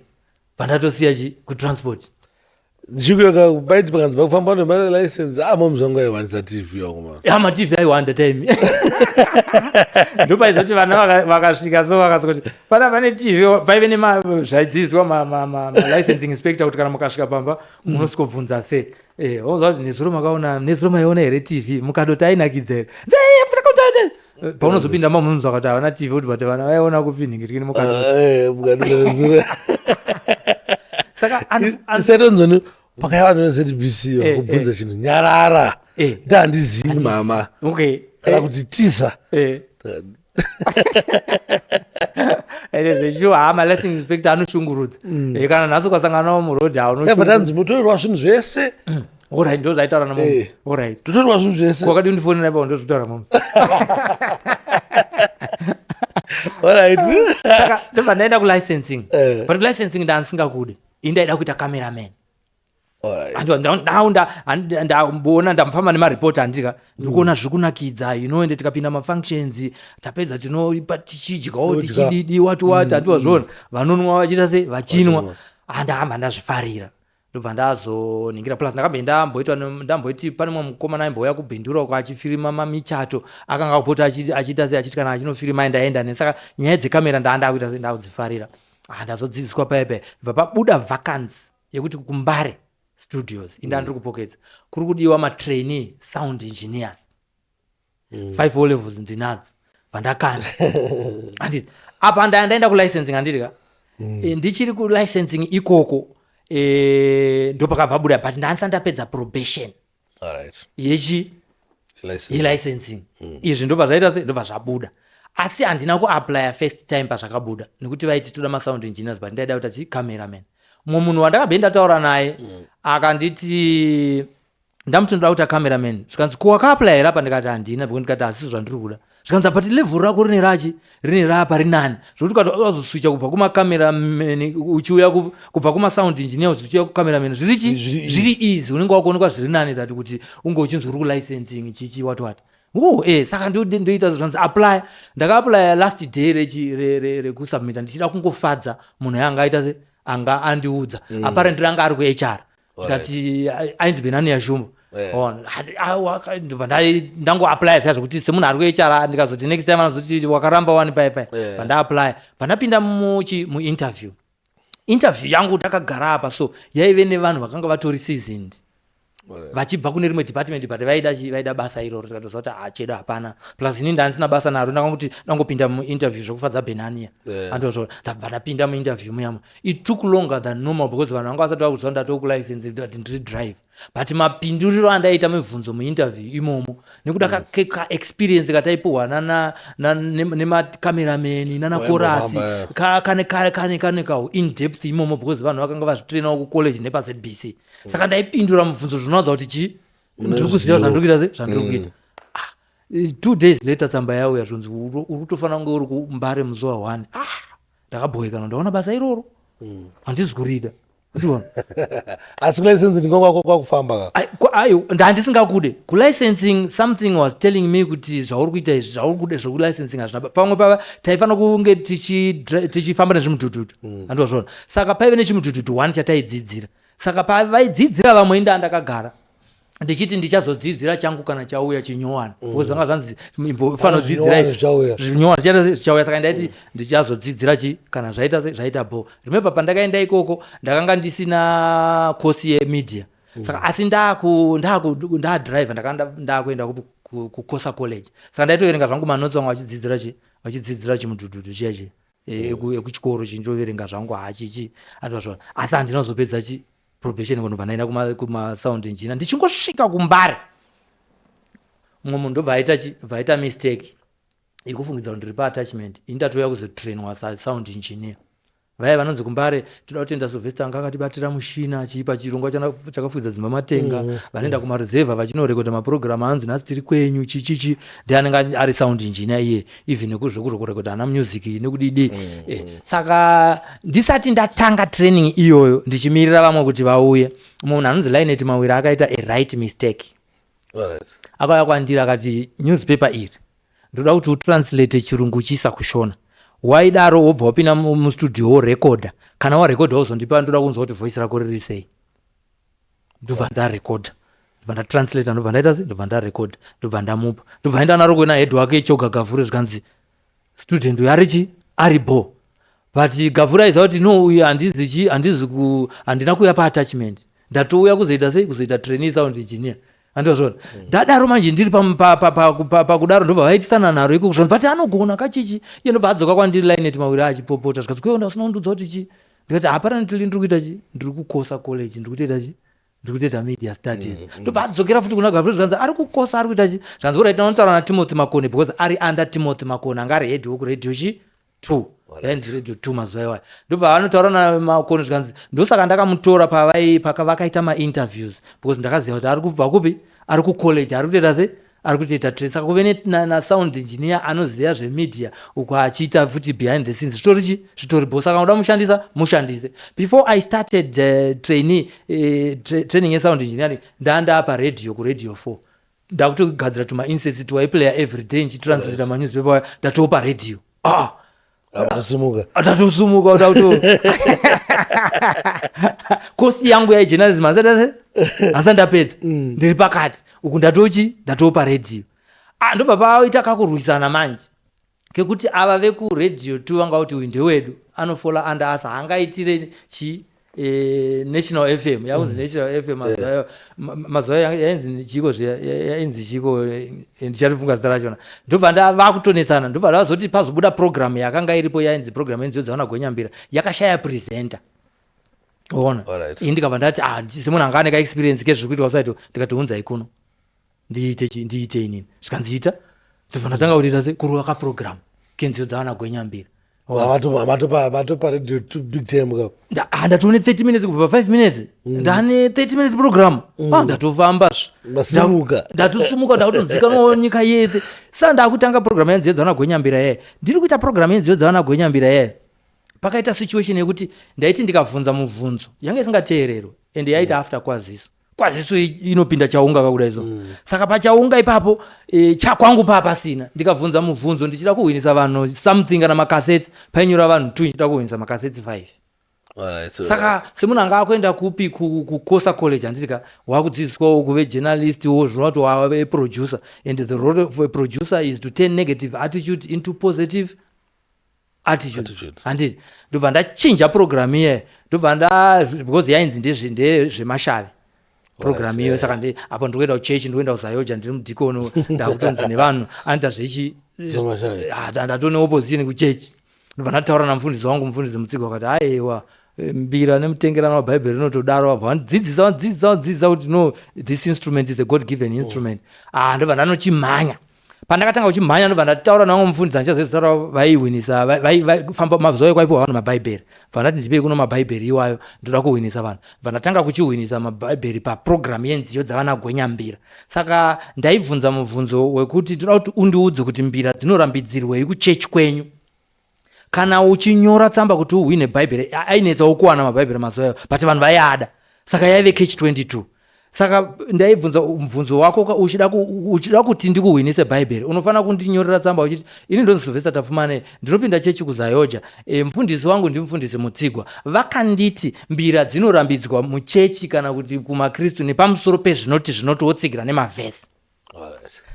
vandatosiya chi kutransport. Ndichikuyoka paiti pakanzi pakufamba nemalicense, ah, momuzvangu aiwanisa TV wakomana. Ya, maTV aiwanda time, ndopaizoti vana vakasvika so vakasoti pana pane TV, paive nemazvaidzidziswa malicensing inspector kuti kana mukasvika pamba munosvikobvunza se, wozva kuti, "Nezuro makaona, nezuro maiona here TV?" Mukatoti, "Ainakidza here?" Paunozopinda mamunzwa kuti havana TV, kuti but vana vaiona kupinhingirikini mukati. Mukati. Saka Isaitonzoni pakaiva neZBC, vakubvunza chinhu, nyarara. Ndandizivi, mama. Kana kuti tiza. Ende zveshuwa, ha, malicensing inspector anoshungurudza. Kana nhasi ukasangana nawo murodhi. Tabva tanzi mutorerwa zvinhu zvese. Alright, ndo zvaitaura namoms. Alright. Totorerwa zvinhu zvese. Kwakati undifonera ipapo, ndozvitaura moms. Alright. Saka ndobva ndaenda kulicensing. But kulicensing ndandisingakudi, ini ndaida kuita cameraman. Ndamboona ndamufamba nemaripoti, handika ndiri kuona zviri kunakidza, ende tikapinda mafunctions, tapedza tinopa, tichidyawo. Todya. Tichididi wati wati, handiwa zvona, vanonwa vachiita sei, vachinwa. Vachinwa. Andahamba ndazvifarira, ndobva ndazoningira. Plus ndakambe ndamboitwa ndamboiti pane mumwe mukomana aimbouya kuBhindura uko achifirima mamichato, akanga kupota achiita sei, achiti kana achinofirima ndaenda ne. Saka nyaya dzekamera ndaa ndakuita sei, ndakudzifarira. Ah, ndazodzidziswa paya paya, bva pabuda vacancy. Yekuti kuMbare Studios, inda ndiri kupoketsa, kuri kudiwa matrainee sound engineers. Five O levels ndinadzo, vandakanda, handiti? Apa ndaenda kulicensing, handiti ka? Ndichiri kulicensing ikoko, ndopakabva buda, but ndandisati ndapedza probation yechi License. Yelicensing. Izvi ndobva zvaita se ndobva zvabuda, asi handina kuapplya first time pazvakabuda, nekuti vaiti toda masound engineers, but ndaida kuita chi cameraman. Mumwe munhu wandakabve ndataura naye akanditi, ndamuti ndoda kuita cameraman, zvikanzi, "Ko wakaapplya here apa?" Ndikati, "Handina," because ndikati, "Hasi zvandiri kuda." Zvikanzi, "But level rako rine rachi rine rapa rinani, zvokuti ukati wazoswicha kubva kumacameraman uchiuya kubva kumasound engineers uchiuya kucameraman, zviri chi Zviri easy. Zviri easy, unenge wakuonekwa zviri nani, that kuti unge uchinzi uri kulicensing chichi what what." Oh, saka ndoita zvanzi apply. Ndakaapplya last day rekusubmita, ndichida kungofadza munhu yanga aita se anga andiudza. Apparently anga ari kuHR, tikati ainzi Benani Yashumba. Ndobva ndangoapplya zviya zvokuti semunhu ari kuHR, ndikazoti next time anozoti wakaramba wani pai pai. Bva ndaapplya, bva ndapinda muchi muinterview. Interview yangu takagara apa, so yaive nevanhu vakanga vatori seasoned vachibva kune rimwe department, but vaida vaida basa iroro. Tikatoziva kuti hachedo hapana, plus ini ndandisina basa naro, ndakanguti ndangopinda muinterview zvokufadza Benania. Andozvo ndabva ndapinda muinterview muyamo. It took longer than normal because vanhu vanga vasati vakuziva ndatokulicense kuti ndiri driver, but mapinduriro andaita mibvunzo muinterview imomo, nekuda kaexperience kataipuhwa nemacameraman nanakorasi, Waimbofamba, yeah. kane kau in depth imomo, because vanhu vakanga vazvitrainawo kucollege nepaZBC. Saka ndaipindura mubvunzo zvinoratidza kuti chi ndiri kuziva zvandiri kuita, se zvandiri kuita. 2 days later tsamba yauya, zvonzi uri kutofanira kunge uri kuMbare musi wa1. Ah, ndakabhowekana, ndaona basa iroro handisi kurida. Ndiona. Asi kulicensing ndiko kwakufamba ka? Ai, ndandisingakude kulicensing. Something was telling me kuti zvauri kuita izvi, zvauri kude zvekulicensing hazvina. Pamwe pava taifanira kunge tichifamba nezvimudhudhudhu, handizvona? Saka paive nechimudhudhudhu one chataidzidzira. Saka pavaidzidzira vamwe, inda ndakagara ndichiti ndichazodzidzira changu kana chauya chinyowani, because zvanga zvanzi imbofanodzidzirai. Zvinyowani zvichauya. Zvinyowani zvichaita se zvichauya. Saka ndaiti ndichazodzidzira chi kana zvaita se zvaita bo. Remember, pandakaenda ikoko ndakanga ndisina kosi yemedia. Saka asi ndadriver, ndakanga ndakuenda kukosa college. Saka ndaitoverenga zvangu manotsi, vamwe vachidzidzira chi vachidzidzira chimudhudhudhu chiya chi ekuchikoro chindoverenga zvangu hachichi, andozvona. Asi handina kuzopedza chi probation, kunobva ndaenda kumasound engineer. Ndichingosvika kuMbare, mumwe munhu ndobva aita chi bva aita mistake yekufungidzira kuti ndiri paattachment. Ini ndatouya kuzotrainwa sasound engineer. Vaya vanonzi kuMbare toda kutenda Sylvester, anga akatibatira mushina achiipa chirongwa chakafukidza dzimba matenga. Vanoenda kumaruzevha vachinorekodha mapurogiramu anonzi "Nhasi Tiri Kwenyu", chichichi, ndianenge ari sound engineer iye, even nekuzvekurekodha ana music nekudidi. Saka ndisati ndatanga training iyoyo, ndichimirira vamwe kuti vauye, mumwe munhu anonzi Linet Mawira akaita a right mistake. Akauya kwandiri akati, "Newspaper iri ndoda kuti utranslate chirungu uchiisa kuShona. Waidaro wobva wapinda mustudio worekodha. Kana warekodha wozondipa, ndoda kunzwa kuti voice rako riri sei." Ndobva ndarekodha, ndobva ndatranslata, ndobva ndaita se ndobva ndarekodha, ndobva ndamupa, ndobva enda naro kuena head wake Choga Gavhure. Zvikanzi, "Student uyu arichi ari bo." But Gavhure aiziva kuti no, uyu handizi chi handizi ku handina kuuya paattachment, ndatouya kuzoita sei, kuzoita trainee sound engineer, andozvona. Ndadaro manje ndiri pakudaro, ndobva vaitisana naro ikoko. Zvikanzi, "But anogona kachichi iye." Ndobva adzoka kwandiri Linet Mawiri achipopota. Zvikanzi, "Kweona usina kundiudza kuti chi?" Ndikati, "Apparently ndiri kuita chi ndiri kukosa college, ndiri kutoita chi ndiri kutoita media studies." Ndobva adzokera futi kuna Gavhure. Zvikanzi, "Ari kukosa, ari kuita chi." Zvanzi, "Alright, anotaura naTimothy Makoni," because ari under Timothy Makoni, anga ari head wekuradio chi two, yainzi Radio 2 mazuva iwayo. Ndobva vanotaura naMakoni. Zvikanzi, "Ndosaka ndakamutora pavai paka vakaita mainterviews, because ndakaziva kuti ari kubva kupi, ari kucollege, ari kutoita se ari kutoita train. Saka kuve nasound engineer anoziva zvemedia uko achiita futi behind the scenes, zvitori chi zvitori bo. Saka uda mushandisa, mushandise." Before I started training yesound engineering, ndanda paradio, kuRadio 4, ndakutogadzira tumainserts twaiplaya every day ndichitranslata manewspaper aya. Ndatopa radio. Ah. Atosimuka. Ndatosumuka ndakuto kosi yangu yajournalism handisati handisati ndapedza, ndiri pakati uku, ndatochi ndatopa radio. Ah, ndobva paita kakurwisana manje kekuti ava vekuradio 2 vanga kuti uyu ndewedu, anofalla under us, haangaitire chi National FM, yakunzi National FM mazuva mazuva yainzi chiko zviya, yainzi chiko, ndicharifunga zita rachona. Ndobva vakutonetsana, ndobva vazoti pazobuda program yakanga iripo, yainzi program yenziyo dzaona Gwenyambira, yakashaya presenter, ona. Ini ndikabva ndati, ah, semunhu anga ane kaexperience kezviri kuitwa saito, ndikati, "Unzai kuno ndiite chi, ndiite inini." Zvikanzi, "Ita." Ndobva ndatanga kutoita se kurova kaprogram kenziyo dzavana Gwenyambira. Matopa radio to big time ka. Ndatone 30 minutes, kubva pa5 minutes ndane 30 minutes program. Ah, ndatofamba. Masimuka. Ndatosimuka, ndakutozikanwawo nyika yese. Sa ndakutanga program yenziyo dzavana Gwenyambira yeye. Ndiri kuita program yenziyo dzavana Gwenyambira yeye, pakaita situation yekuti ndaiti ndikabvunza mubvunzo yanga isingateererwe, ende yaita after kwaziso. Kwaziso inopinda chaunga kakudai so. Saka pachaunga ipapo, chakwangu paa pasina, ndikabvunza mubvunzo ndichida kuhwinisa vanhu something kana makasets, painyora vanhu 2, ndichida kuhwinisa makasets 5. Saka semunhu anga akuenda kupi, kukosa college, handiti wakudzidziswawo kuve journalist wo, zvinova kuti wave producer, and the role of a producer is to turn negative attitude into positive attitude. Attitude. Handiti ndobva ndachinja program iye, ndobva nda, because yainzi ndezvemashavi program iyoyo. Saka apo ndikuenda kuchechi, ndikuenda kuZAOGA, ndiri mudhikono, ndakutonzi nevanhu anoita zvechi Zvemashavi. Ah, ndatone opposition kuchechi. Ndobva ndataura namufundisi wangu, Mufundisi Mutsigo, akati, "Aiwa, mbira nemutengerano wabhaibheri rinotodaro." Vabva vandidzidzisa, vandidzidzisa, vandidzidzisa kuti no, this instrument is a God given instrument. Ah, ndobva ndanochimhanya. Pandakatanga kuchimhanya, ndobva ndataura navamwe mufundisi, handichazezitaura, vaihwinisa, vaifamba mazuva ekwaipiwa vanhu mabhaibheri. Bva ndati, "Ndipei kuno mabhaibheri iwayo, ndoda kuhwinisa vanhu." Bva ndatanga kuchihwinisa mabhaibheri paprogramu yenziyo dzavana Gwenyambira. Saka ndaibvunza mubvunzo wekuti, "Toda kuti undiudze kuti mbira dzinorambidzirwei kuchechi kwenyu." Kana uchinyora tsamba kuti uhwine bhaibheri, ainetsawo kuwana mabhaibheri mazuva ayo, but vanhu vaiada, saka yaive catch 22. Saka ndaibvunza mubvunzo wako, uchida kuti ndikuhwinise bhaibheri, unofanira kundinyorera tsamba uchiti, "Ini ndonzi Sylvester Tapfumane, ndinopinda chechi kuZAOGA. Mufundisi wangu ndimufundisi Mutsigwa. Vakanditi mbira dzinorambidzwa muchechi kana kuti kumakristu nepamusoro pezvinoti zvinoti," wotsigira nemavhesi.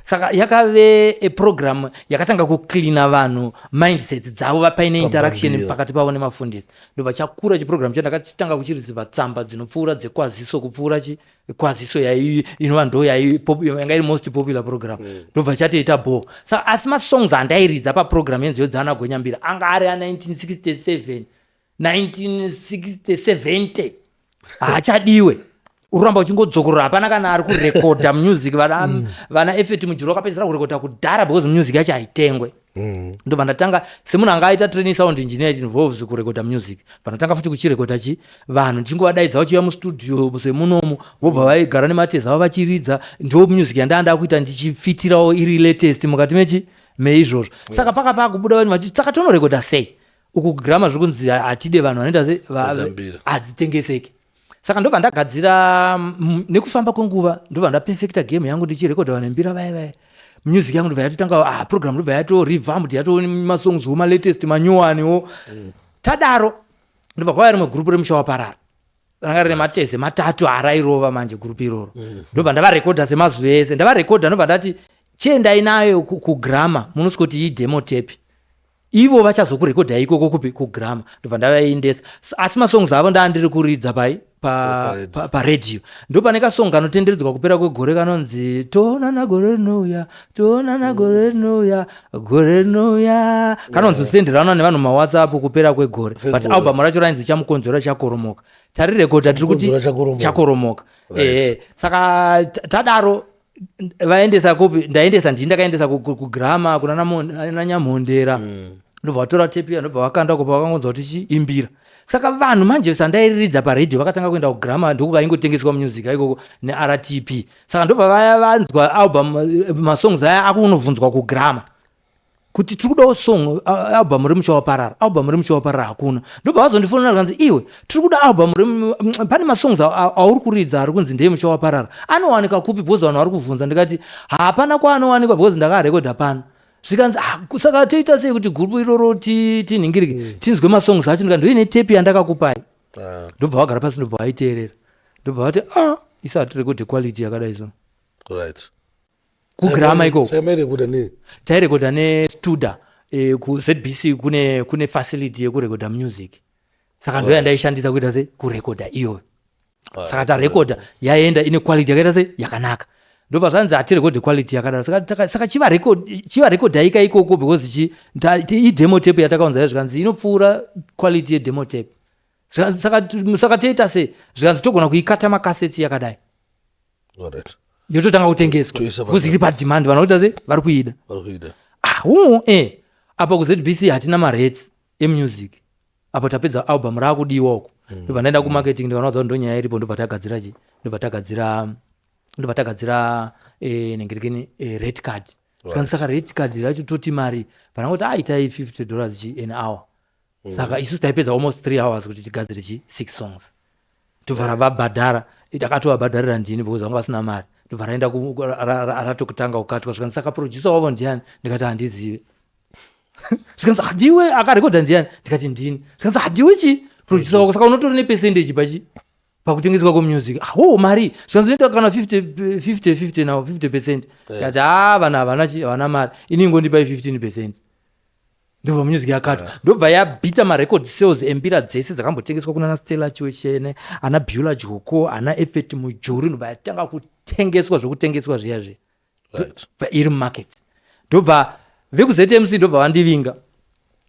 Saka yakave eprogram yakatanga kucleana vanhu mindsets dzavo, paine interaction Pambambira. pakati pavo nemafundisi. Ndobva chakura chiprogram cho, ndakachitanga kuchireceiva tsamba dzinopfuura dzekwaziso, kupfuura chi kwaziso yai inova ndo yanga iri most popular program. Ndobva chatoita bo. Saka asi masongs andairidza paprogram yenziyo dzaana Gwenyambira anga ari a1967, 1960, haachadiwe, uramba uchingodzokorora. Hapana kana ari kurekodha music. Vana Effort Mujuru vakapedzisira kurekodha kudhara, because music yacho haitengwe. Ndobva ndatanga, semunhu anga aita training sound engineer, it involves kurekodha music. Bva ndatanga futi kuchirekodha chi vanhu, ndichingovadaidza vachiuya mustudio semunomu, vobva vaigara nematezi avo vachiridza. Ndo music yandaa ndakuita, ndichifitirawo iri latest mukati mechi meizvozvo. Saka pakapa kubuda vanhu vachiti, "Saka tonorekodha sei uku kuGramma? Zviri kunzi hatide vanhu vanoita se Vatambira. hadzitengeseki." Saka ndobva ndagadzira, nekufamba kwenguva ndobva ndapefekta game yangu, ndichirekodha vanhu mbira vaya vaya. Music yangu ndobva yatotanga, ah, program ndobva yato revamped, yato masongs wo malatest manyowaniwo. Tadaro, ndobva kwauya rimwe gurupu remusha waparara, ranga rine mateze matatu arairova. Manje gurupu iroro ndobva ndavarekodha semazuva ese. Ndavarekodha, ndobva ndati, "Chiendai nayo kuGramma, munosvikoti idemo tape, ivo vachazokurekodha ikoko." Kupi? KuGramma. Ndobva ndavaendesa, asi masongs avo ndaa ndiri kuridza pai Paredhiyo. Paredhiyo. Ndo pane kasong kanotenderedzwa kupera kwegore kanonzi "Toonana gore rinouya, toonana gore rinouya, gore rinouya", kanonzi senderana nevanhu maWhatsApp kupera kwegore. But Kwegore. album racho rainzi Chamukonzora Chakoromoka. Tarirekodha, tiri kuti Chamukonzora Chakoromoka. Chakoromoka. Ehe, saka tadaro, vaendesa kupi? Ndaendesa, ndini ndakaendesa kuGramma kuna nanyamhondera. Ndobva vatora tepi iya, ndobva vakanda kupa, vakangonzwa kuti chiimbira. Saka vanhu manje sandairiridza paredhiyo vakatanga kuenda kuGramma, ndokukaingotengeswa music ikoko neRTP. Saka ndobva vaya vanzwa album, masongs aya akunovhunzwa kuGramma kuti, "Tiri kudawo song, album remusha waparara, album remusha waparara hakuna." Ndobva vazondifonera, kanzi, "Iwe, tiri kuda album, pane masongs auri kuridza ari kunzi ndeyemusha waparara, anowanika kupi? Because vanhu vari kuvhunza." Ndikati, "Hapana kwaanowanikwa, because ndakarekodha pano." Zvikanzi, "Ah, saka toita sei kuti gurupu iroro tinhingirike, tinzwe masongs acho?" Ndikati, "Ndoine tepi yandakakupai." Ah, Ndobva vagara pasi, ndobva vaiteerera, ndobva vati, "Ah, isi hatirekodhe quality yakadai so." KuGramma ikoko. Saka mairekodha nei? Tairekodha nestuda, kuZBC kune facility yekurekodha music. Saka ndo yandaishandisa kuita sei, kurekodha iyoyo. Saka tarekodha, yaenda ine quality yakaita sei, yakanaka. Ndobva zvanzi hatirekodhe quality yakadaro. Saka chivarekodhaika ikoko, because chi idemo tape yatakaunza iyo. Zvikanzi inopfuura quality yedemo tape. Saka toita sei? Zvikanzi togona kuikata makaseti yakadai, yototanga kutengeswa, because iri pademand, vanhu vakuita sei, vari kuida. Vari kuida. Ah, apa kuZBC hatina marates emusic. Apo tapedza album, raakudiwa uko. Ndobva ndaenda kumarketing, ndikanoudza kuti ndonyaya iripo. Ndobva tagadzira chi, ndobva tagadzira nengerekeni, rate card. Zvikanzi saka rate card racho toti mari? Panangoti aitai $50 chi an hour. Saka isusu taipedza almost 3 hours kuti tigadzire chi six songs. Tobva ravabhadhara, takatovabhadharira ndini because vanga vasina mari. Tobva raenda ratokutanga kukatwa. Zvikanzi saka producer wavo ndiani? Ndikati handizive. Zvikanzi hadiwe akarekodha ndiani? Ndikati ndini. Zvikanzi hadiwe chi producer wako, saka unotori nepercentage pachi pakutengeswa kwemusic. Ah, oh, mari. Zvikanzi unoita kana 50 50 50 now, 50%. Kati ha, vanhu havana chi, havana mari, ini ngondipai 15%. Ndobva music yakatwa, ndobva yabhita marecord sales embira dzese dzakambotengeswa kunana Stella Chiwechene, ana Beulah Joko, ana Effort Mujuru. Ndobva yatanga kutengeswa zvokutengeswa zviya zviya. Bva iri mumarket. Ndobva vekuZMC ndobva vandivinga.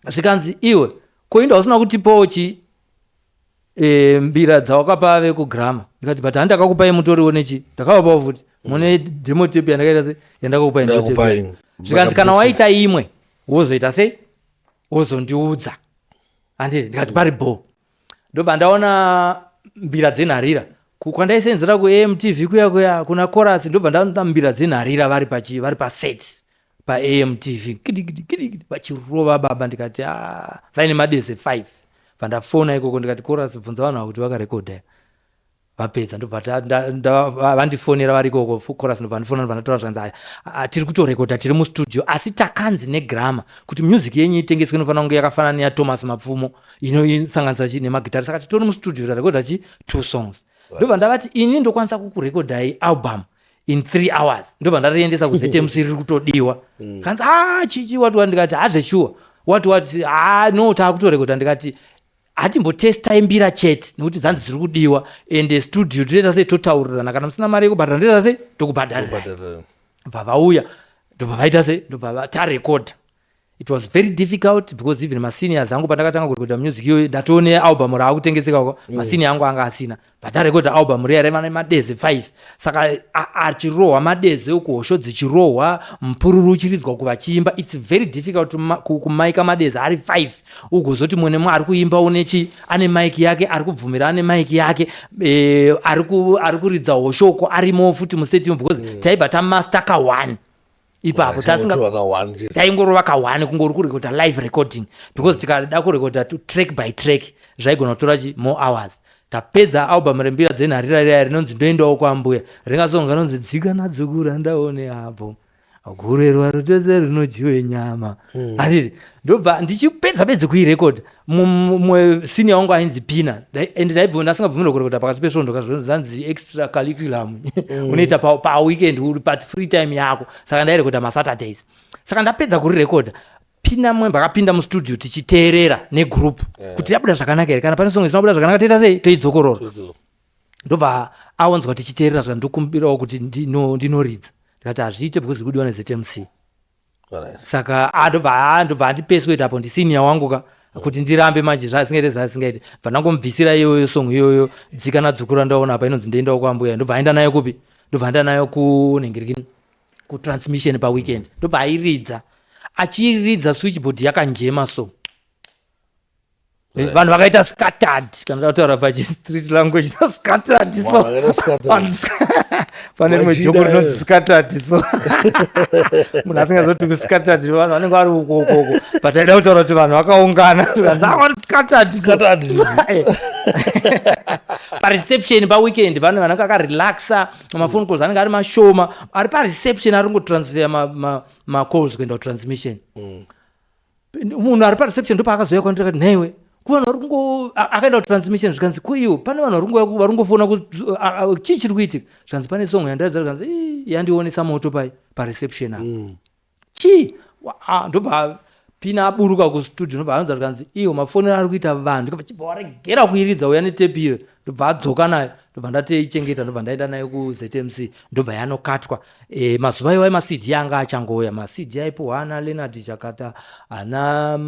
Zvikanzi iwe, koinda usina kutipawo chi mbira dzawakapa vekuGramma? Ndikati but handakakupai, mutoriwo nechi, ndakavapawo futi mune demo tape yandakaita sei, yandakakupai ndo tape. Ndakupai. Zvikanzi kana waita imwe wozoita sei, wozondiudza, handiti? Ndikati pari bo. Ndobva ndaona mbira dzenharira kwandaisenzera kuAMTV kuya kuya kuna Chorus. Ndobva ndaona mbira dzenharira vari pachi, vari paset paAMTV, kidikidi kidikidi, vachirova baba. Ndikati a vaine madeze 5. Vandafona ikoko, ndikati Chorus, bvunza vanhu ava kuti vakarekodha vapedza. Ndobva vandifonera vari ikoko Chorus. Ndobva vandifonera, ndobva ndatora. Zvanzi tiri kutorekodha, tiri mustudio, asi takanzi neGramma kuti music yenyu itengeswe inofanira kunge yakafanana neyaThomas Mapfumo, inosanganisa chi nemagitari. Saka titori mustudio, tarekodha chi two songs. Ndobva ndavati ini ndokwanisa kukurekodhai album in 3 hours. Ndobva ndariendesa kuZMC, riri kutodiwa. Kanzi a chichi wati wati. Ndikati hazveshuwa, wati wati a no, taakutorekodha. Ndikati hatimbotestai mbira chete nekuti dzanzi dziri kudiwa, ende studio toita sei, totaurirana. Kana musina mari yekubhadhara, ndoita sei, tokubhadharirai. Kubhadhara. Bva vauya, ndobva vaita sei, ndobva tarekodha. It was very difficult because even maseniors angu, pandakatanga kurekodha music iyoyo ndatoone album raakutengeseka uko, masenior angu anga asina. But ndarekodha album riya raiva nemadeze 5. Saka achirohwa madeze uku, hosho dzichirohwa, mupururu uchiridzwa kuvachiimba. It's very difficult to kumaika madeze ari 5, ugozoti mumwe nemumwe ari kuimba unechi ane maiki yake, ari kubvumira ane maiki yake, ari kuridza hosho uko arimo futi musetimo, because taibva tamaster ka1 ipapo tasinga Tasinga chete. Taingorova ka1, kungori kurekodha live recording, because tikada kurekodha track by track zvaigona kutora chi more hours. Tapedza album rembira dzenharira riya rinonzi Ndoendawo Kwambuya, ringasonga rinonzi dzika nadzokura ndaone apo gurerwa rutose rinodyiwe nyama, handiti? Ndobva ndichipedza pedzi kuirekodha, mumwe senior wangu ainzi Pina, and ndaibva ndasingabvumirwa kurekodha pakati pesvondo, kazvanzi extra curriculum unoita paweekend, uri pa free time yako. Saka ndairekodha maSaturdays. Saka ndapedza kurirekodha, Pina Mwemba akapinda mustudio tichiteerera negroup kuti yabuda zvakanaka here. Kana pane song isina kubuda zvakanaka, toita sei, toidzokorora. Ndobva aonzwa tichiteerera, zvika ndokumbirawo kuti ndinoridza. Ndikati hazviite because kudiwa neZMC. Saka ndobva andipesweta apo ndisenior wangu ka, kuti ndirambe manje zvasingaite, zvasingaite. Bva ndangomubvisira iyoyo song iyoyo, dzika nadzukura ndaona apa, inonzi Ndoendawo Kwambuya. Ndobva aenda nayo kupi? Ndobva aenda nayo kunhingirikini, kutransmission paweekend. Ndobva airidza, achiiridza switchboard yakanjema, so vanhu vakaita scattered, kana tautaura pachistreet language, scattered. So Vakaita scattered. Pane rimwe Vachida, joko rinonzi scattered. So munhu asingazoti kuscattered, vanhu vanenge vari uko uko uko, but aida kutaura kuti vanhu vakaungana, zvikanzi vari scattered. Scattered. Pareception paweekend vanhu vanenge vakarelaxa, mafone calls anenge ari mashoma. Ari pareception ari kungotransfer macalls kuenda kutransmission. Munhu ari pareception ndopaakazouya kwandiri akati, nhaiwe, kuvanhu vari kungo akaenda kutransmission. Zvikanzi ko iwo pane vanhu vari kungofona, chii chiri kuitika? Zvikanzi pane song yandaridza. Zvikanzi "Ii, yandionesa moto pai pareception apa, chii?" Ndobva Pina aburuka kustudio, ndobva anonza zvikanzi, "Iwo mafonero ari kuita vanhu." Ndikabva, "Chibva waregera kuiridza, uya netepi iyo." Ndobva adzoka nayo, ndobva ndatoichengeta, ndobva ndaenda nayo kuZMC, ndobva yanokatwa. Mazuva iwayo maCD anga achangouya, maCD aipuhwa ana Leonard Chakata, ana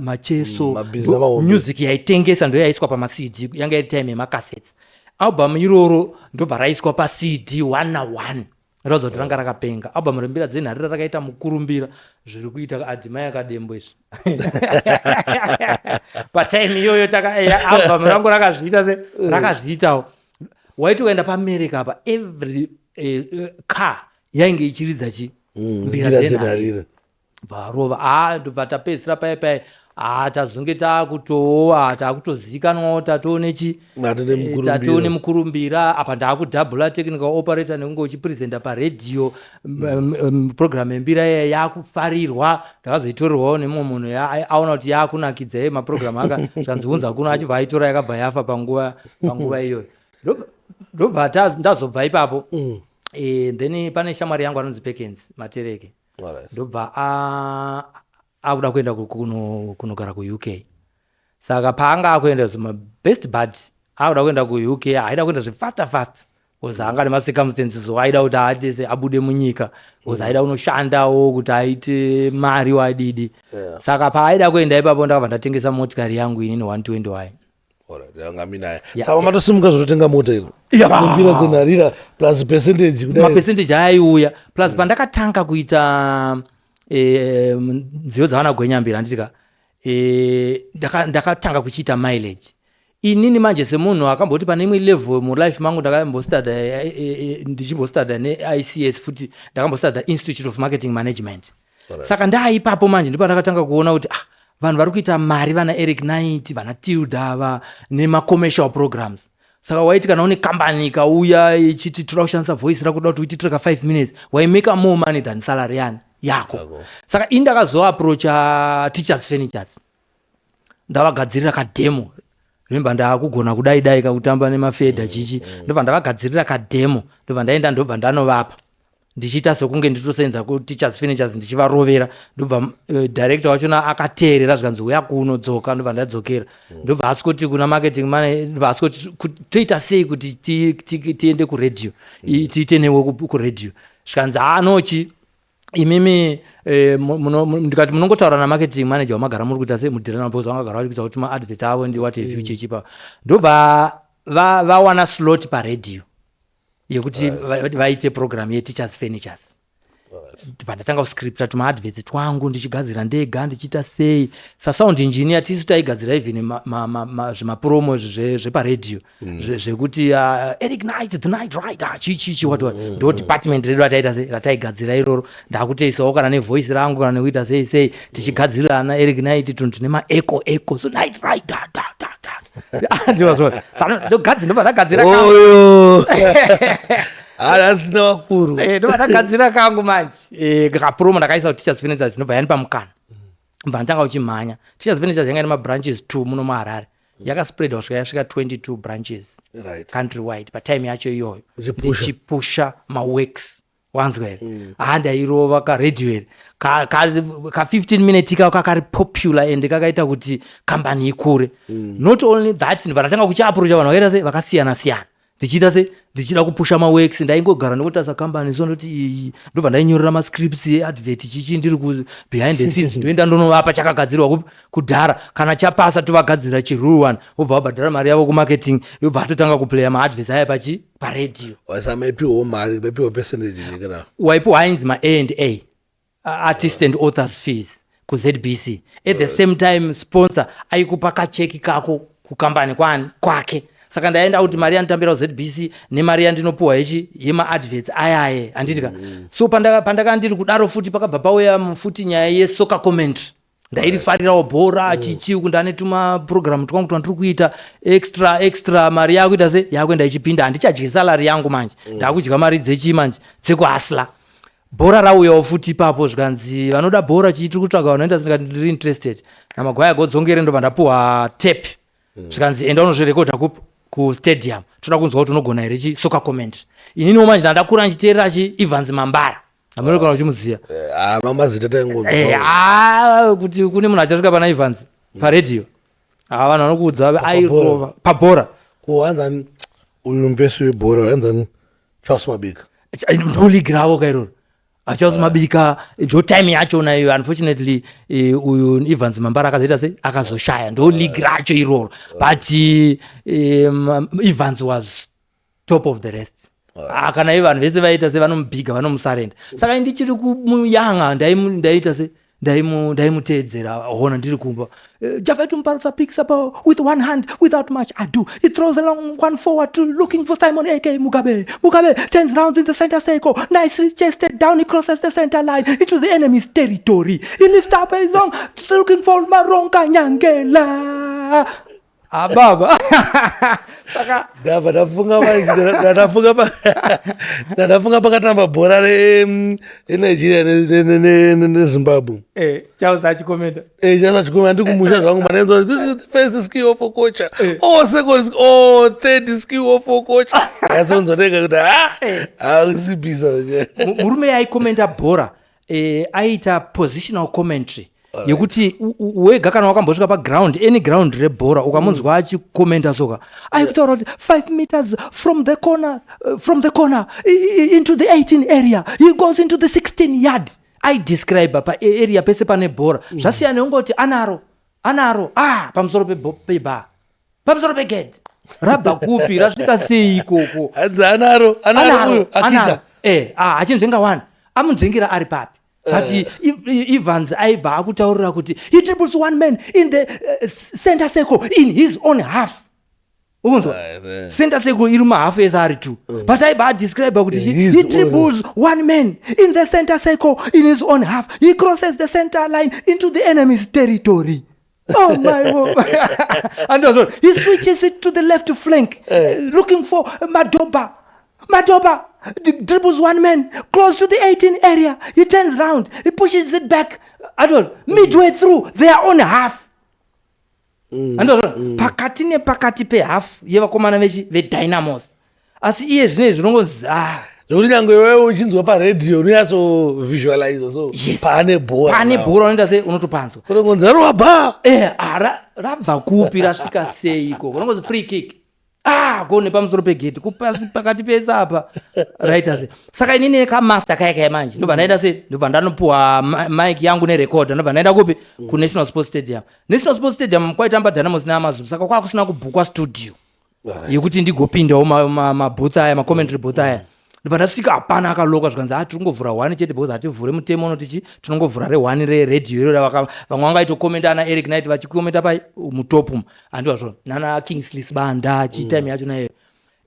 Macheso. Mabhiza mahombe. Music yaitengesa ndo yaiswa pamaCD. Yanga iri time yemakasets. Album iroro ndobva raiswa paCD 1 na1, ratidza kuti ranga rakapenga. Album reMbira Dzenharira rakaita mukurumbira zviri kuita Admire Kadembo izvi patime iyoyo. Album rangu rakazviita se rakazviitawo. Waiti ukaenda paAmerica apa, every car yainge ichiridza chi Mbira Mbira Dzenharira. Dzenharira. Varova a, ndobva tapedzisira pai pai, a, tazonge takutowa, takutozivikanwawo, tatoone chi Matone mukurumbira. Tatone mukurumbira. Apa ndakudhabhula technical operator nekunge uchipresenta paredhiyo program yembira iya yakufarirwa. Ndakazoitorerwawo nemumwe munhu aona kuti yakunakidza iye maprogram aka, zvikanzi, "Unza kuno." Achibva aitora, yakabva yafa panguva iyoyo. Ndobva ndazobva ipapo. Then pane shamwari yangu anonzi Pekens Matereke. Ndobva akuda kuenda kunogara kuUK. Saka paanga akuenda, best bud akuda kuenda kuUK, aida kuenda zvefaster fast because anga nemacircumstances aida kuti aatese abude munyika, because aida kunoshandawo kuti aite mari wadidi. Saka paaida kuenda ipapo, ndakabva ndatengesa motikari yangu inini, 120 y. Alright, yanga minayo. Yeah. Saka matosimuka zvototenga mota iro Mbira Dzenharira plus percentage kudai. Mapercentage aiuya plus pandakatanga kuita nziyo dzavana Gwenyambira, handitika ndakatanga kuchiita mileage inini manje semunhu akamboti pane imwe level mulife mangu. Ndakambostada ndichimbostada neICS futi, ndakambostada Institute of Marketing Management. Saka ndaipapo manje ndipo ndakatanga kuona kuti, ah, vanhu vari kuita mari, vana Eric Knight, vana Tilda ava, nemacommercial programs. Saka waiti kana une kambani ikauya ichiti, "Toda kushandisa voice rako, toda kuti uititire ka 5 minutes," waimake more money than salary yani yako. Yako. Saka ini ndakazoapproacha Teachers Furnitures, ndavagadzirira kademo. Remember, ndaakugona kudai dai kakutamba nemafedha chichi. Ndobva ndavagadzirira kademo, ndobva ndaenda, ndobva ndanovapa ndichiita sekunge nditosenza kuTeachers Furnitures, ndichivarovera. Ndobva director wachona akateerera, zvikanzi, "Uya kuno, dzoka." Ndobva ndadzokera, ndobva asikuti kuna marketing manager, ndobva asikuti, "Toita sei kuti tiende kuredhiyo, tiite newe kuredhiyo?" Zvikanzi, "Haanochi imimi." Ndikati, "Munongotaura namarketing manager wamagara muri kuita sei mudhirana, because vangagara vari kuita kuti maadvert avo ndi what have you chichipa." Ndobva vawana slot paredhiyo yekuti vaite program yeTeachers Furnitures. Ndobva ndatanga kuscripta tumaadverts twangu, ndichigadzira ndega, ndichiita sei sasound engineer. Tisu taigadzira even zvimapromo zveparedhiyo zvekuti Eric Knight, the Night Rider, chichichi what what. Ndo department redu rataita sei, rataigadzira iroro. Ndakutoisawo kana nevoice rangu kana nekuita sei sei, tichigadzirira ana Eric Knight tunhu tune maecho echo, so Night Rider da da da. Ndivazvo. Saka ndogadzira, ndobva ndagadzira kangu. Oyo asina vakuru. Ndobva ndagadzira kangu manje kapromo, ndakaisa Teachers Furnitures, ndobva yanipa mukana, mbva ndatanga uchimhanya. Teachers Furnitures yanga ine mabranches 2 muno muHarare, yakaspreada kusvika yasvika 22 branches country wide patime yacho iyoyo. Uchipusha. Ndichipusha maworks, wanzwa here? Ha, ndairova karedhiyo here ka 15 minute ikako kakari popular and kakaita kuti kambani ikure. Not only that, ndibva ndatanga kuchiapproacha vanhu vakaita se vakasiyana siyana, ndichiita se ndichida kupusha maworks. Ndaingogara ndingotarisa kambani, so ndoti iyi, ndobva ndainyorera mascripts eadvert chichi, ndiri ku behind the scenes, ndoenda ndonovapa chakagadzirwa kudhara. Kana chapasa, tovagadzirira chireal one, vobva vabhadhara mari yavo kumarketing, yobva atotanga kuplaya maadverts aya pachi paredhiyo. Wasa maipiwo mari, maipiwo percentage nekana? Waipiwa ainzi ma-A and A, artist and authors fees kuZBC. At the same time sponsor aikupa kacheki kako kukambani kwani kwake. Saka ndaenda kuti mari yanditambira kuZBC nemari yandinopuhwa yechi yemaadverts ayaye, handitika? So pandaka ndiri kudaro futi, pakabva pauya futi nyaya yesoccer commentary. Ndairifarirawo bhora chichi uku, ndane tumaprogramu twangu twandiri kuita extra extra. Mari yakuita se yakuenda ichipinda, handichadyi salary yangu manje, ndakudya mari dzechi manje dzekuhustler. Bhora rauyawo futi ipapo, zvikanzi vanoda bhora chii, tiri kutsvaga vanoita. Sindikati ndiri interested namagwaya godzongere. Ndobva ndapuhwa tape, zvikanzi, "Enda unozvirekodha kustadium, toda kunzwa kuti unogona here chi soccer commentary." Ininiwo manje ndandakura ndichiteerera chi Evans Mambara. Hameno kana uchimuziva. Ah, mamazita taingonzwa. Ah, kuti kune munhu achasvika pana Evans paredhiyo. Ah, vanhu vanokuudza airova pabhora. Ko hanzani uyu mupesi webhora, hanzani Charles Mabika? Ndo league ravo kairoro. Charles Mabika ndo time yachona iyo. Unfortunately, uyu Evans Mambara akazoita sei, akazoshaya. Ndo league racho iroro, but Evans was top of the rest. Ah, kana ivo vanhu vese vaita se vanomubhiga, vanomusarenda. Saka ndichiri kumuyanga, ndaita se ndaimuteedzera hona ndiri kumba. Japhet Mparutsa picks up with one hand without much ado. He throws a long one forward to looking for Simon AK Mugabe. Mugabe turns round in the center circle, nicely chested down. He crosses the center line into the enemy's territory. He lifts up his long, looking for Maronka Nyangela. Ababa, saka Ndabva ndafunga manje, ndafunga pakatamba bhora reNigeria neZimbabwe. Charles achikomenda. Charles achikomenda, ndiri kumusha zvangu, manenzwa, "This is the first skill of Okocha." Oh, second skill. Oh, third skill of Okocha. Yatsonzwa ndega kuti ha, hausibhisa. Murume aikomenda bhora, aiita positional commentary yekuti wega kana wakambosvika paground, any ground rebhora, ukamunzwa achikomenda soka, aikutaura kuti 5 meters from the corner, from the corner into the 18 area, he goes into the 16 yard. Aidescribe paarea pese pane bhora. Zvasiyana neungoti anaro, anaro, ah, pamusoro pebar, pamusoro pegate, rabva kupi, rasvika sei ikoko? Hanzi anaro, anaro uyu. Anaro. Akika. Ah, achinzvenga one, amunzvengera ari papi? But Evans aibva akutaurira kuti he dribbles one man in the center circle in his own half. Ukunzwa? Center circle iri mumahafu ese ari two, but aibva adescribe kuti His he own- dribbles one man in the center circle in his own half. He crosses the center line into the enemy's territory. Oh my God. And also, he switches it to the left flank, looking for Madoba. Madoba dribbles one man close to the 18 area. He turns round. He pushes it back. I don't midway through their own half. Andozvo pakati nepakati pehafu yevakomana vechi veDynamos. Asi iye zvino zvinongonzi, ah, Zvokuti nyange iwewe uchinzwa paredhiyo unonyatsovisualize so pane bhora. Pane bhora unoita sei, unotopanzwa. Kunongonzi arova bha. Ah, rabva kupi, rasvika sei ikoko? Unongonzi free kick. Ah, go nepamusoro pegate, kupasi pakati pese apa, raita sei? Saka inini kamaster kaya kaya manje, ndobva ndaita sei, ndobva ndanopuwa mic yangu nerecorder, ndobva ndaenda kupi? KuNational Sports Stadium. National Sports Stadium kwaitamba Dynamos neAmazulu, saka kwakusina kubhukwa studio yekuti ndigopindawo mabooth aya, macommentary booth aya. Ndobva ndasvika, hapana akaloka. Zvikanzi, "Ah, tiri kungovhura one chete because hativhure, mutemo unoti chi tinongovhura re1 reredhiyo iro." Vamwe vangaitokomenda, ana Eric Knight vachikomenda pai mutopu umu, handiwazvo, nana Kingsley Sibanda chitime yacho nayo.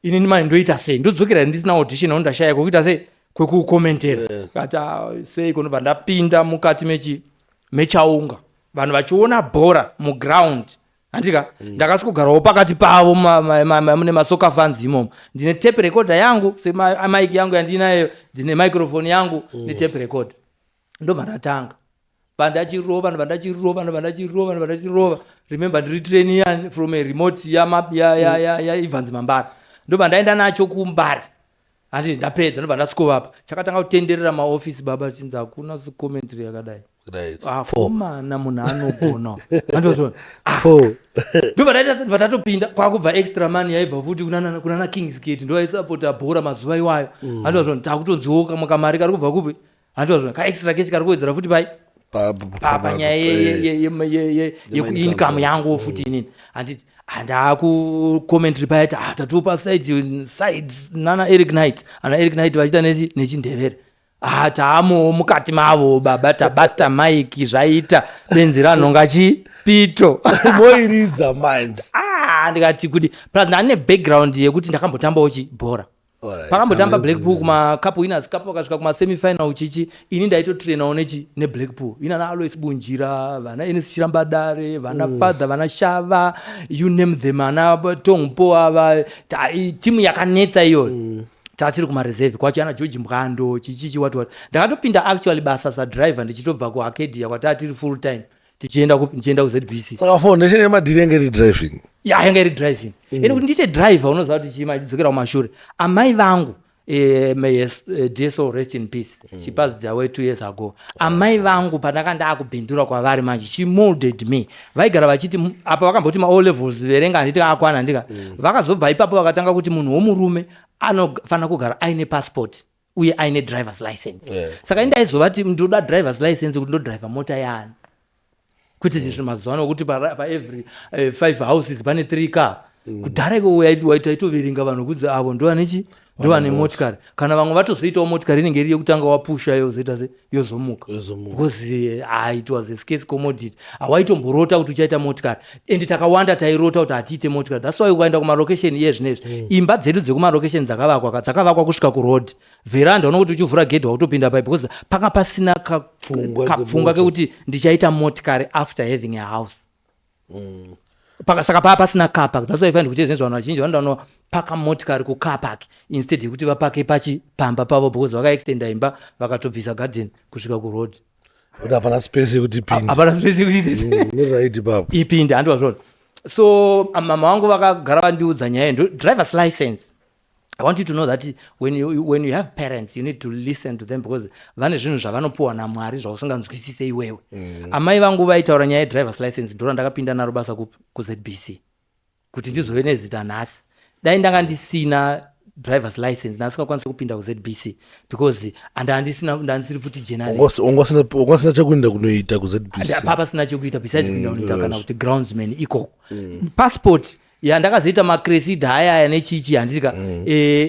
Inini mani ndoita sei? Ndodzokera ndisina audition, ndashaya kwekuita sei, kwekukomentera. Kati, "Ah, sei?" Kunobva ndapinda mukati mechi mechaunga, vanhu vachiona bhora muground, handika? Ndakasvikogarawo pakati pavo mune masoccer fans imomo. Ndine tape recorder yangu, semic yangu yandinayo, ndine microphone yangu netape recorder. Ndobva ndatanga, pandachirova, ndobva ndachirova, ndobva ndachirova, ndobva ndachirova. Remember, ndiri trainee from a remote yaEvans Mambara. Ndobva ndaenda nacho kuMbare. Handiti ndapedza, ndobva ndasvikovapa. Chakatanga kutenderera maofisi baba, chinzi hakuna commentary yakadai. Akomana, munhu anogona, andozvona. Four. Ndobva ndaita, ndobva tatopinda, kwakubva extra money yaibva futi kunana Kingsgate, ndo aisapota bhora mazuva iwayo, handozvona. Takutonziwo kamwe kamari kari kubva kupi, handozvona, kaextra cash kari kuwedzera futi pai panyaya yeincome yangu futi inini, handiti? Handakucommentary paiti, ah, tatopa side side nana Eric Knight, ana Eric Knight vachiita nechindevere. Ah, taamowo mukati mavo baba, tabata mic, zvaita benzi ranhonga chipito. Moiridza manje. Ah, ndikati kuti plus ndane background yekuti ndakambotambawo chibhora. Pakambotamba Blackpool kumacup winners cup, vakasvika kumasemifinal chichi, ini ndaitotrainawo nechi neBlackpool, ina na Alois Bunjira, vana Enes Chirambadare, vana Father, vana Shava, you name them, ana Tongpo ava. Timu yakanetsa iyoyo. Tatiri kumareserve kwacho, ana George Mbwando, chichichi, wati wati. Ndakatopinda actually basa sadriver ndichitobva kuArcadia kwatatiri full time, tichienda ndichienda kuZBC. Saka foundation yemadhiri yange iri driving? Ya, yanga iri driving. Ende kuti ndiite driver, unoziva kuti chima chidzokera kumashure, amai vangu. May dear soul rest in peace. She passed away 2 years ago. Amai vangu, pandaka ndaakubhindura kwavari manje, she molded me. Vaigara vachiti apa vakamboti ma-O levels verenga, handiti akwana, handika. Vakazobva ipapo vakatanga kuti munhu womurume anofanira kugara aine passport uye aine driver's license. Saka indaizovati ndoda driver's license kuti ndodhiraivha mota yaani, kwete zvezvo mazuva ano okuti paevery five houses pane three car. Kudhara iko taitoverenga vanhu kunzi avo ndovanechi, ndovane motikari. Kana vamwe vatozoitawo motikari inenge iri yekutanga wapusha, yozoita se yozomuka. Yozomuka. Because it was a scarce commodity. Hawaitomborota kuti uchaita motikari, and takawanda tairota kuti hatiite motikari. That's why ukaenda kumarokesheni iye zvinezvi, imba dzedu dzekumarokesheni dzakavakwa dzakavakwa kusvika kuroad veranda. Unokuti uchivhura gedhi wautopinda pai, because panga pasina Pfungwa kapfungwa dzemota. Kekuti ndichaita motikari after having a house. Saka paa pasina car park. That's why you find kuti zvinezvi vanhu vazhinji vanoda vanopaka motikari kucar park instead yekuti vapake pachipamba pavo, because vakaextenda imba, vakatobvisa garden kusvika kuroad. Kuti hapana space yekuti ipinde. Hapana space yekuti Right ipapo. Ipinde, handiwa zvona. So mama vangu vakagara vandiudza nyaya driver's license. I want you to know that when you have parents, you need to listen to them, because vane zvinhu zvavanopiwa naMwari zvausinganzwisise iwewe. Amai vangu vaitaura nyaya yedriver's license, ndora ndakapinda naro basa kuZBC kuti ndizove nezita nhasi. Dai ndanga ndisina driver's license, ndasingakwanisi kupinda kuZBC, because andandisina, ndandisiri futi journalist. Ungasina chekuenda kunoita kuZBC. Pasina chekuita besides kuenda kunoita kana kuti groundsman ikoko. Passport yandakazoita macresida ayaya nechichi, handitika,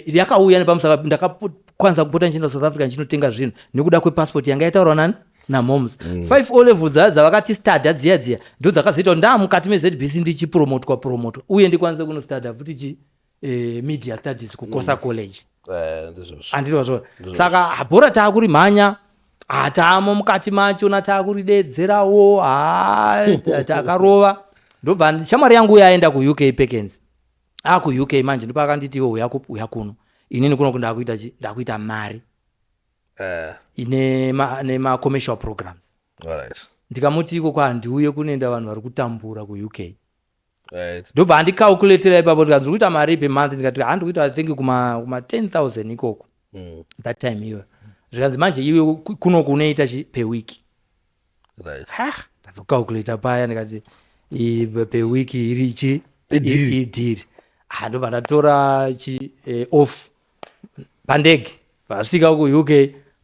yakauya nepamusaka ndakakwanisa kupota ndichienda South Africa ndichinotenga zvinhu nekuda kwepassport yanga yataurwa nani, namoms. Five O level dzavakati stadha dziya dziya ndo dzakazoita kuti ndaa mukati meZBC ndichipromotwa promotwa uye ndikwanise kunostadha futi chi media studies kuCosa College. Ndizvozvo. Handiti zvona? Saka bhora taakurimhanya, hatamo mukati machona, taakuridedzerawo, ha takarova. Ndobva shamwari yangu uyo aenda kuUK, Pekens, akuUK manje, ndipo akanditi, "Iwe uya kuno, inini kuno ndakuita chi, ndakuita mari ine nemacommercial programs." Ndikamuti iko kwandiuye kunoenda vanhu vari kutambura kuUK. Ndobva andicalculatera ipapo, tikanzi kuita mari per month, ndikati handi kuita, I think kuma 10,000 ikoko that time iyoyo. Zvikanzi manje iwe kunoku unoita chi per week? Ha, ndazocalculata paya, ndikati per week iri chi Idhiri. Idhiri. Ah, ndobva ndatora chi off pandege, vasvika kuUK,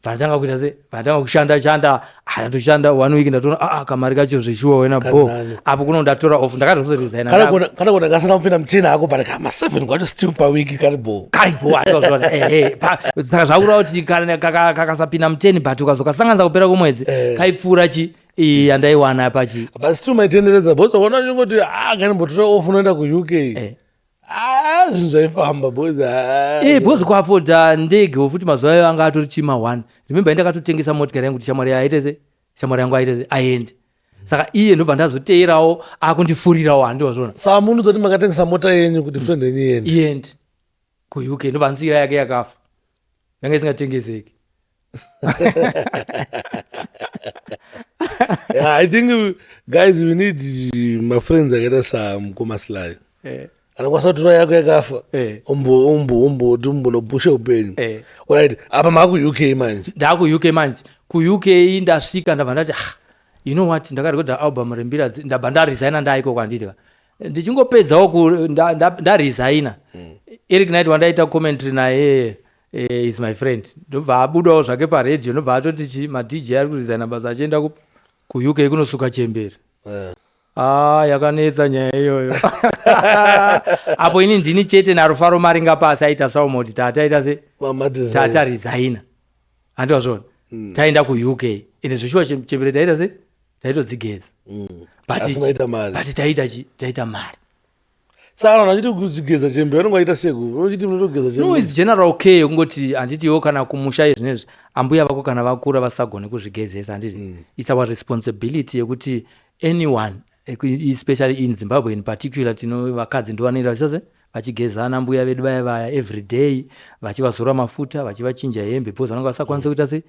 bvandatanga kuita se bvandatanga kushanda shanda. Ah, ndatoshanda one week, ndatoona, ah, kamari kacho zveshuwa wena bo. Kanani. Apo kuno ndatora off, ndakatozoresigna. Kana kuona kasina kupinda muchena ako, but kama 7 kwacho still per week karibo. Karipo, andozvona ehe. Saka zvakureva kuti kana kakasapinda muteni, but ukazokasanganisa kupera kwemwedzi, kaipfuura chi yandaiwana pachi. But still maitenderedza, because ukaona chingoti, ah, kanimbotora off, unoenda kuUK. Ah, zvinhu zvaifamba boys, ah. Because kuafodha ndege futi mazuva ayo anga atori chima one. Remember, indakatotengesa motikari yangu kuti shamwari aite se shamwari yangu aite se aende. Saka iye ndobva ndazoteerawo, akundifurirawo, handiwa zvona? Saka munozoti makatengesa mota yenyu kuti friend yenyu iende? Iende kuUK. Ndobva nzira yake yakafa, yanga isingatengeseki. Yeah, I think guys, we need mafriends akaita samukoma Sly anokwanisa kutora yako yakafa, omboti umbonopusha upenyu. Right, apa maakuUK manje. NdaakuUK manje. KuUK ndasvika, ndabva ndati, "Ah, you know what?" Ndakarekodha album rembira ndabva ndaresigna ndaiko kwanditi ndichingopedzawo ndaresigna. Eric Knight wandaita commentary naye is my friend, ndobva abudawo zvake paredhiyo, ndobva atoti chi maDJ ari kuresigna basa achienda kuUK kunosuka chembere. Ah, yakanetsa nyaya iyoyo. Apo ini ndini chete naRufaro Maringa pasi aita saumoti tataita se Mamadesign. Tata resigna, handiwa zvona? Taenda kuUK, ende zveshuwa chembere taita se taitodzigeza. But Asi maita mari. But taita chi, taita mari. Saka vanhu vachiti kuzigeza chembere vanenge vaita seku unochiti munotogeza No, chembere? it's general care yekungoti, handitiwo kana kumusha zvinezvi ambuya vako kana vakura vasagone kuzvigezesa, handiti it's our responsibility yekuti anyone, especially in Zimbabwe in particular, tino vakadzi ndo vanoenda vachase vachigezana mbuya vedu vaya vaya every day, vachivazora mafuta, vachivachinja hembe, because vanenge vasakwanisa kuita se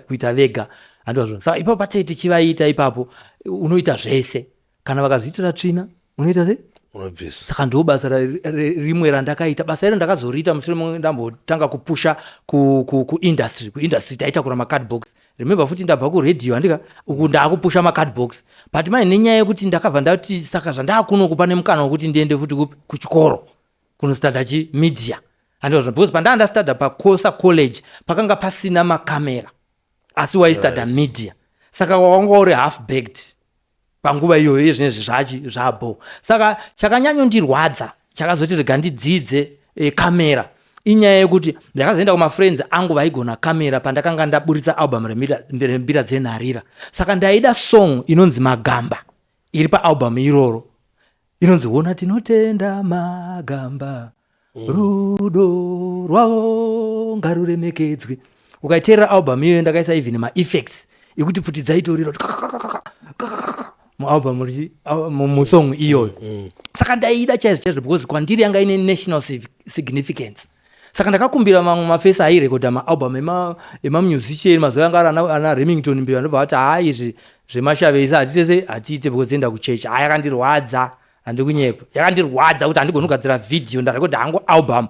kuita vega, handivazvo? Saka ipapo patei tichivaita ipapo, unoita zvese. Kana vakazviitira tsvina, unoita se Unobvisa. Saka ndo basa rimwe randakaita. Basa iro ndakazoriita mushure mekunge ndambotanga kupusha kuindustry. Kuindustry taitakura macardbox. Remember futi ndabva kuredhiyo, handika? Uku ndaakupusha macardbox, but mai nenyaya yekuti ndakabva ndati, saka zvandaakunoku, pane mukana wekuti ndiende futi kuchikoro kunostadha chi media, handizvo? Because pandaa ndastadha paCosa College pakanga pasina makamera, asi waistadha media, saka wanga uri half baked panguva iyoyo. Izvinezvi zvachi zvabo. Saka chakanyanyondirwadza, chakazoti rega ndidzidze kamera, inyaya yekuti ndakazoenda kumafriends angu vaigona kamera pandakanga ndaburitsa album reMbira Dzenharira. Saka ndaida song inonzi Magamba iri paalbum iroro, inonzi "Wona Tinotenda Magamba, rudo rwavo ngaruremekedzwe". Ukaiteerera album iyoyo, ndakaisa even maeffects ekuti pfuti dzaitorira mualbum, musong iyoyo. Saka ndaida chaizvo chaizvo because kwandiri yanga ine national significance. Saka ndakakumbira mamwe mafesi airekodha maalbum emamusician mazuva anga ari ana Remington Mbeva. Ndobva vati, "Haa, izvi zvemashaveisa hatite se hatiite because enda kuchechi." Haa, yakandirwadza, handikunyepa, yakandirwadza kuti handigoni kugadzira vhidhiyo. Ndarekodha hangu album,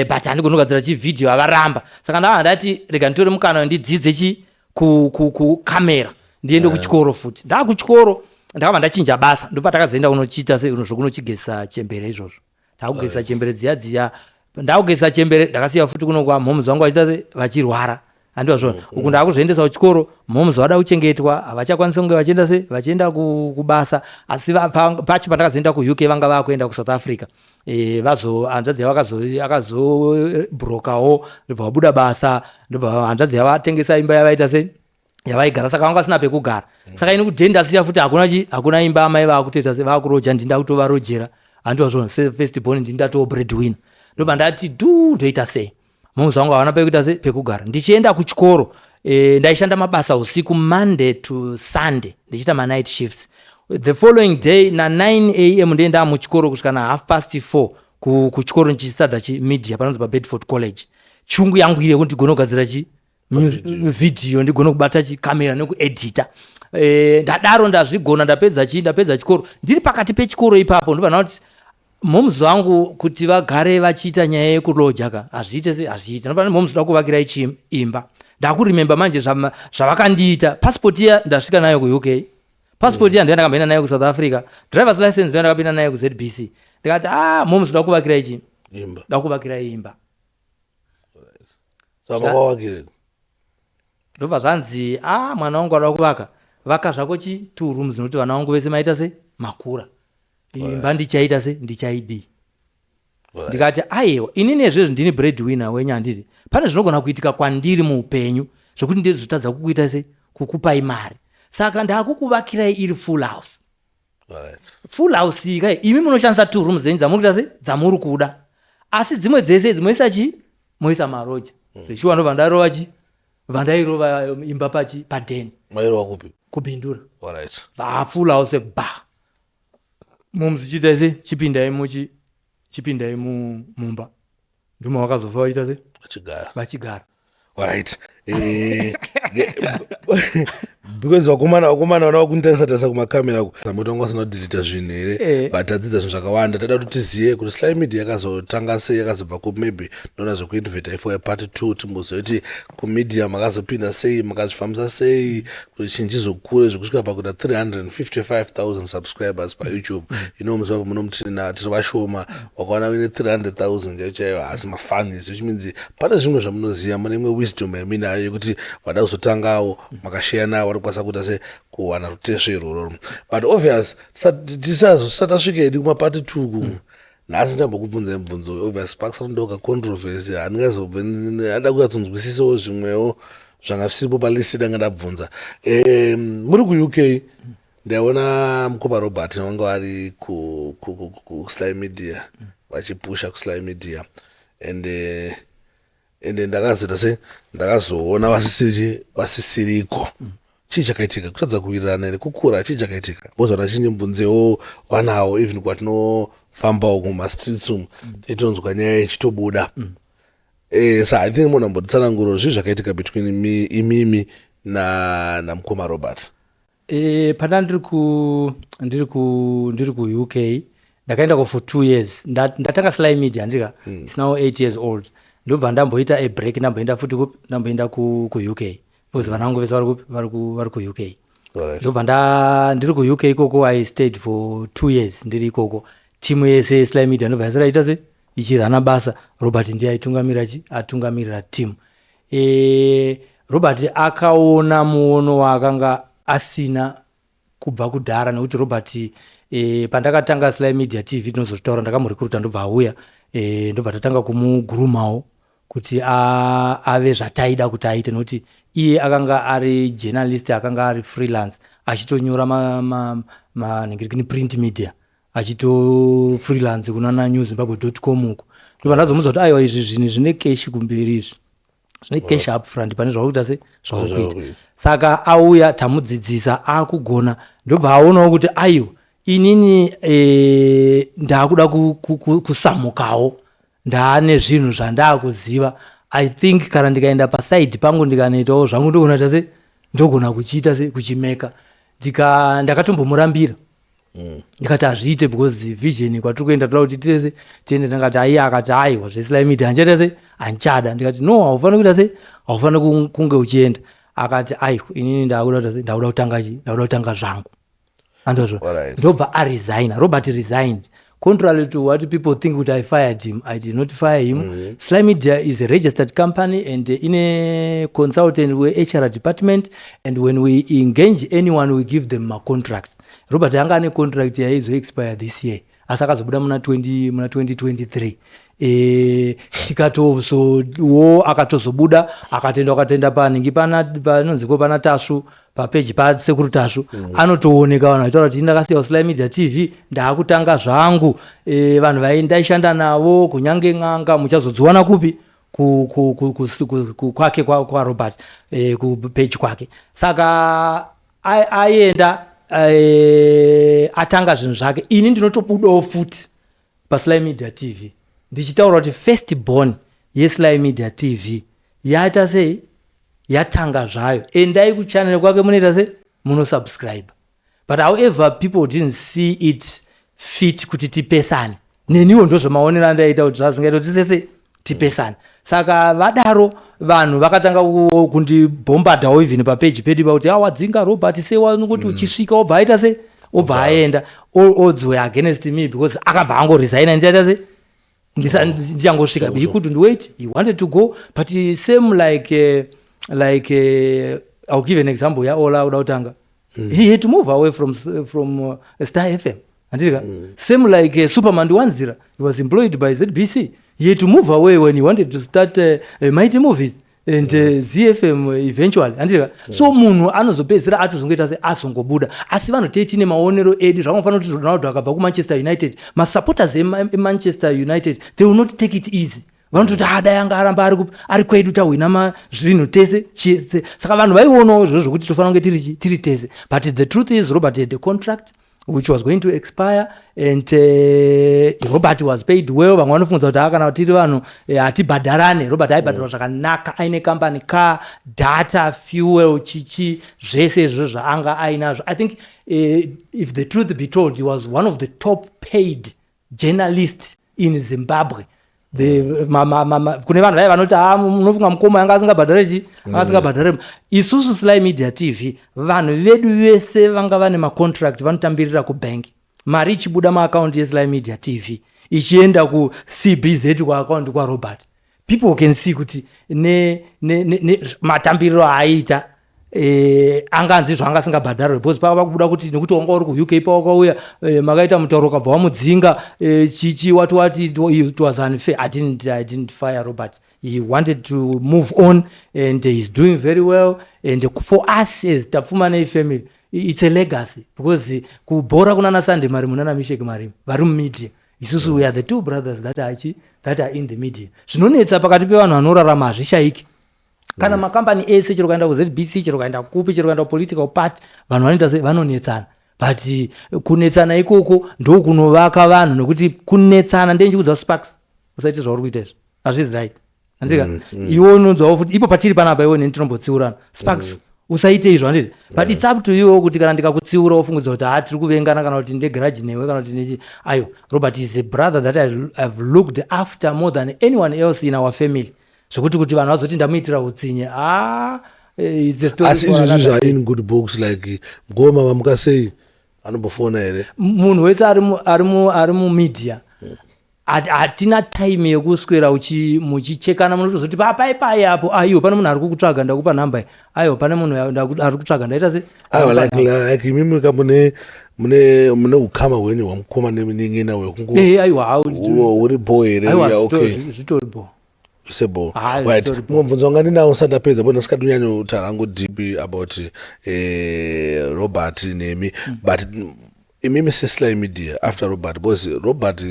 but handigoni kugadzira chivhidhiyo, avaramba. Saka ndava ndati rega nditore mukana ndidzidze chi kukamera, ndiende kuchikoro futi. Ndaa kuchikoro ndakabva ndachinja basa, ndopa takazoenda kunochiita zvokunochigesa chembere izvozvo. Takugesa chembere dziya dziya, ndakugesa chembere, ndakasiya futi kuno kwamhomuzi vangu vachiita se vachirwara, handiwa zvona? Uku ndakuzoendesa kuchikoro, mhomuzi vada kuchengetwa, havachakwanisi kunge vachienda se vachienda kubasa. Asi pacho pandakazoenda kuUK vanga vakuenda kuSouth Africa. Vazo hanzvadzi yavo akazobrokawo, ndobva vabuda basa, ndobva hanzvadzi yavo atengesa imba yavaita sei yavaigara. Saka vanga vasina pekugara. Saka ini kudheni ndasiya futi hakuna chi hakuna imba. Amai vakutoita se vakuroja, ndinda kutovarojera, handiwa zvona? First born, ndindatoo breadwinner. Ndobva ndati dhu, ndoita sei? Mumzi wangu havana pekuita se pekugara. Ndichienda kuchikoro, ndaishanda mabasa usiku, Monday to Sunday, ndichiita manight shifts. The following day na9 am ndienda muchikoro kusvika na 4:30 kuchikoro, ndichistadha chimedia panonzi paBedford College. Chungu yangu iri yekuti ndigone kugadzira chi vhidhiyo, ndigone kubata chikamera nekuedhita. Ndadaro ndazvigona, ndapedza chii, ndapedza chikoro. Ndiri pakati pechikoro ipapo, ndobva kuti mhomuzi vangu kuti vagare vachiita nyaya yekuloja ka, hazviite se hazviite. Ndobva mhomuzi da kuvakirai chi imba. Ndakuremember manje zvavakandiita. Passport iya ndasvika nayo kuUK, passport iya ndiyo ndakamboenda nayo kuSouth Africa, drivers license ndiyo ndakapinda nayo kuZBC. Ndikati, "A, mhomuzi da kuvakirai chi Imba. Da kuvakirai imba." Saka makavakireni? Ndobva zvanzi, "A, mwana wangu ada kuvaka, vaka zvako chi two rooms, nokuti vana vangu vese maita se makura, imba ndichaita se ndichaidii." Ndikati, "Aiwa, inini ezvezvi ndini breadwinner wenyu, handiti? Pane zvinogona kuitika kwandiri muupenyu zvokuti ndizotadza kukuita se kukupai mari, saka ndaakukuvakirai iri full house." Full house iyi kai, imi munoshandisa two rooms dzenyu dzamuri kuita se dzamuri kuda, asi dzimwe dzese idzi moisa chi moisa maroja zvechiwa. Ndobva ndarova chi vandairova imba pachi padheni. Mairova kupi? Kubhindura. Alright. Va full house ba mumzi chiita se chipindai muchi chipindai mumba, ndimo vakazofa vaita se Vachigara. Vachigara. Alright. Because vakomana vana vakunditarisa tarisa kumakamera moto wanga vasina kudhilita zvinhu here? But tadzidza zvinhu zvakawanda. Tada kuti tizive kuti Sly Media yakazotanga sei, yakazobva ku maybe ndoona zvekuinvita for part two, timbozive kuti kumedia makazopinda sei, makazvifambisa sei kuti chinhu chizokure zvekusvika pakuita 355,000 subscribers paYouTube. Muzimbabwe muno tiri vashoma wakaona uine 300,000 chaiyo chaiyo, haasi mafanis, which means pane zvimwe zvamunoziva, mune imwe wisdom yaminayo yekuti vada kuzotangawo makasheya navo vari kukwanisa kuita se kuwana rutesvo irwororo. But obvious, tisati tasvika hedu kumapart two ku, nhasi ndambokubvunzai mubvunzo. Obvious, Sparks anondoka controversy, handingazobve ada kunyatsonzwisisawo zvimwewo zvanga zvisiripo palist danga ndabvunza. Muri kuUK, ndaiona mukoma Robert vanga vari kuSly Media, vachipusha kuSly Media, and ende ndakazoita se ndakazoona vasisiriko. Chii chakaitika? Kutadza kuwirirana here? Kukura? Chii chakaitika? Because vanhu vazhinji mubvunzewo vanawo, even kwatinofambawo kumastreets umu, tichitonzwa nyaya ichitobuda. So I think munhu ambotitsananguro zvii zvakaitika between imimi namukoma Robert. Pana ndiri ku ndiri ku ndiri kuUK. Ndakaendako for 2 years. Ndatanga Sly Media, handika? It's now 8 years old. Ndobva ndamboita a break, ndamboenda futi kupi? Ndamboenda kuUK because vana vangu vese vari kupi? Vari kuUK. Ndobva ndiri kuUK ikoko. I stayed for 2 years ndiri ikoko. Timu yese yeSly Media ndobva yasara ita se ichirana basa. Robert ndiye aitungamira chi atungamirira timu. Robert akaona muono waakanga asina kubva kudhara, nekuti Robert, pandakatanga Sly Media TV, tinozotaura, ndakamurecruita, ndobva auya, ndobva tatanga kumugroomawo kuti ave zvataida kuti aite, nekuti iye akanga ari journalist, akanga ari freelance, achitonyora manhingirikini, print media, achito freelance kunana newzimbabwe.com uko. Ndobva ndazomudza kuti, "Aiwa, izvi zvinhu zvine cash kumberi, izvi zvine cash up front pane zvauri kuita se zvauri kuita." Saka auya, tamudzidzisa, akugona. Ndobva aonawo kuti, aiwa, inini ndakuda kusamukawo, ndaane zvinhu zvandaakuziva. I think kana ndikaenda paside pangu, ndikanoitawo zvangu, ndogona ta se ndogona kuchiita se kuchimeka. Ndakatombomurambira, ndikati hazviite because vision kwatiri kuenda, toda kuti tirese tiende. Ndakati aiya, akati, "Aiwa, zveSly Media handichaita se handichada." Ndikati, "No, haufaniri kuita se haufaniri kunge uchienda." Akati, "Aiwa, inini ndakuda kuita se ndakuda kutanga chi ndakuda kutanga zvangu." Andozvo. Ndobva aresigna. Robert resigned, contrary to what people think kuti I fired him. I did not fire him. Sly Media is a registered company and ine consultant weHR department, and when we engage anyone, we give them macontracts. Robert anga ane contract yaizoexpire this year, asi akazobuda muna 20, muna 2023. Tikatozowo akatozobuda, akatenda, akatenda panhingi panonziko pana Tasvu, papeji paSekuru Tasvu. Anotooneka vanhu vachitaura kuti, "Ndakasiya Sly Media TV, ndaakutanga zvangu." Vanhu vaindaishanda navo, kunyange n'anga, muchazodziwana kupi? Kwake, kwaRobert, kupeji kwake. Saka aenda, atanga zvinhu zvake. Ini ndinotobudawo futi paSly Media TV ndichitaura kuti first born yeSly Media TV yaita sei, yatanga zvayo, endai kuchannel kwake, munoita se munosubscribe. But however, people didn't see it fit kuti tipesane. Neniwo ndozvamaonero andaita kuti zvazingaita kuti sese tipesane. Saka vadaro, vanhu vakatanga kundibhombadhawo even papeji pedu pakuti, "Awadzinga Robert sewanokuti uchisvika obva aita se obva aenda." All odds were against me because akabva angoresigna ndichaita se ndichangosvika. He couldn't wait, he wanted to go. But same like I'll give an example yaOla uda kutanga. He had to move away from Star FM, handika? Same like Superman Wanzira, he was employed by ZBC. He had to move away when he wanted to start Mighty Movies and ZFM eventually, handika? So munhu anozopedzisira atozongoita se azongobuda, asi vanhu tei tine maonero edu. Zvakangofanira kuti Ronaldo akabva kuManchester United, masupporters eManchester United, they will not take it easy. Vanototi, "Ah, dai anga aramba ari kwedu, tahwina zvinhu tese." Saka vanhu vaionawo zviro zvokuti tofanira kunge tiri tese. But the truth is, Robert had a contract which was going to expire and Robert was paid well. Vamwe vanofunga kuti, "Ah, kana tiri vanhu hatibhadharane." Robert aibhadharwa zvakanaka, aine company car, data, fuel, chichi, zvese izvo zvaanga ainazvo. I think if the truth be told, he was one of the top paid journalists in Zimbabwe. Kune vanhu vaya vanoti, "Ha, munofunga mukoma yanga asingabhadhare chi anga asingabhadhare." Isusu Sly Media TV, vanhu vedu vese vanga vane macontract, vanotambirira kubhengi, mari ichibuda maakaunti yeSly Media TV ichienda kuCBZ, kuakaunti kwaRobert. People can see kuti ne matambiriro aaita, anganzi zvanga asingabhadharwe because pava kubuda kuti nekuti wanga uri kuUK, pawakauya, makaita mutauro, ukabva wamudzinga, chichi wati wati. It was unfair. I didn't fire Robert. He wanted to move on and he's doing very well. And for us as Tapfumanei family, it's a legacy because kubhora kunana Sunday Marimu nana Mishek Marimu vari mumedia. Isusu, we are the two brothers that are in the media. Zvinonetsa pakati pevanhu vanorarama hazvishayiki kana makambani ese, chero kuenda kuZBC, chero kuenda kupi, chero kuenda kupolitical party, vanhu vanoita se vanonetsana. But kunetsana ikoko ndokunovaka vanhu, nekuti kunetsana ndenchikudza, "Sparks, usaite zvauri kuita izvi, hazvizi right." Andika? Iwe unonzwawo futi ipo patiri panapa, iwe neni tinombotsiurana, "Sparks, Usaite izvo, handiti? But it's up to you kuti kana ndikakutsiura wofungudza kuti ha, tiri kuvengana, kana kuti ndegrudge newe, kana kuti nechi. Ayo, Robert is a brother that I have looked after more than anyone else in our family, zvekuti kuti vanhu vazoti ndamuitira utsinye, ah, it's a story Asi for izvozvi another day. zva in good books, like goma vamuka sei, anombofona here? Munhu wese ari mumedia, hatina time yekuswera muchichekana. Munotozoti papai pai apo, aiwa, pane munhu ari kukutsvaga, ndakupa nhamba iyi. Aiwa, pane munhu ari kutsvaga, ndaita se Aiwa, like imimi ka mune ukama hwenyu hwamukoma nemunin'ina hwekungo Aiwa, uri bo here? Aiwa, Yeah, okay. Zvitori bo. Sebo. Ah, Right. zvitori bo. Mumwe mubvunzo wanga ndinawo usati ndapedza, bo ndisikadi kunyanyotaura hangu deep about Robert nemi, but imimi seSly Media after Robert, because Robert,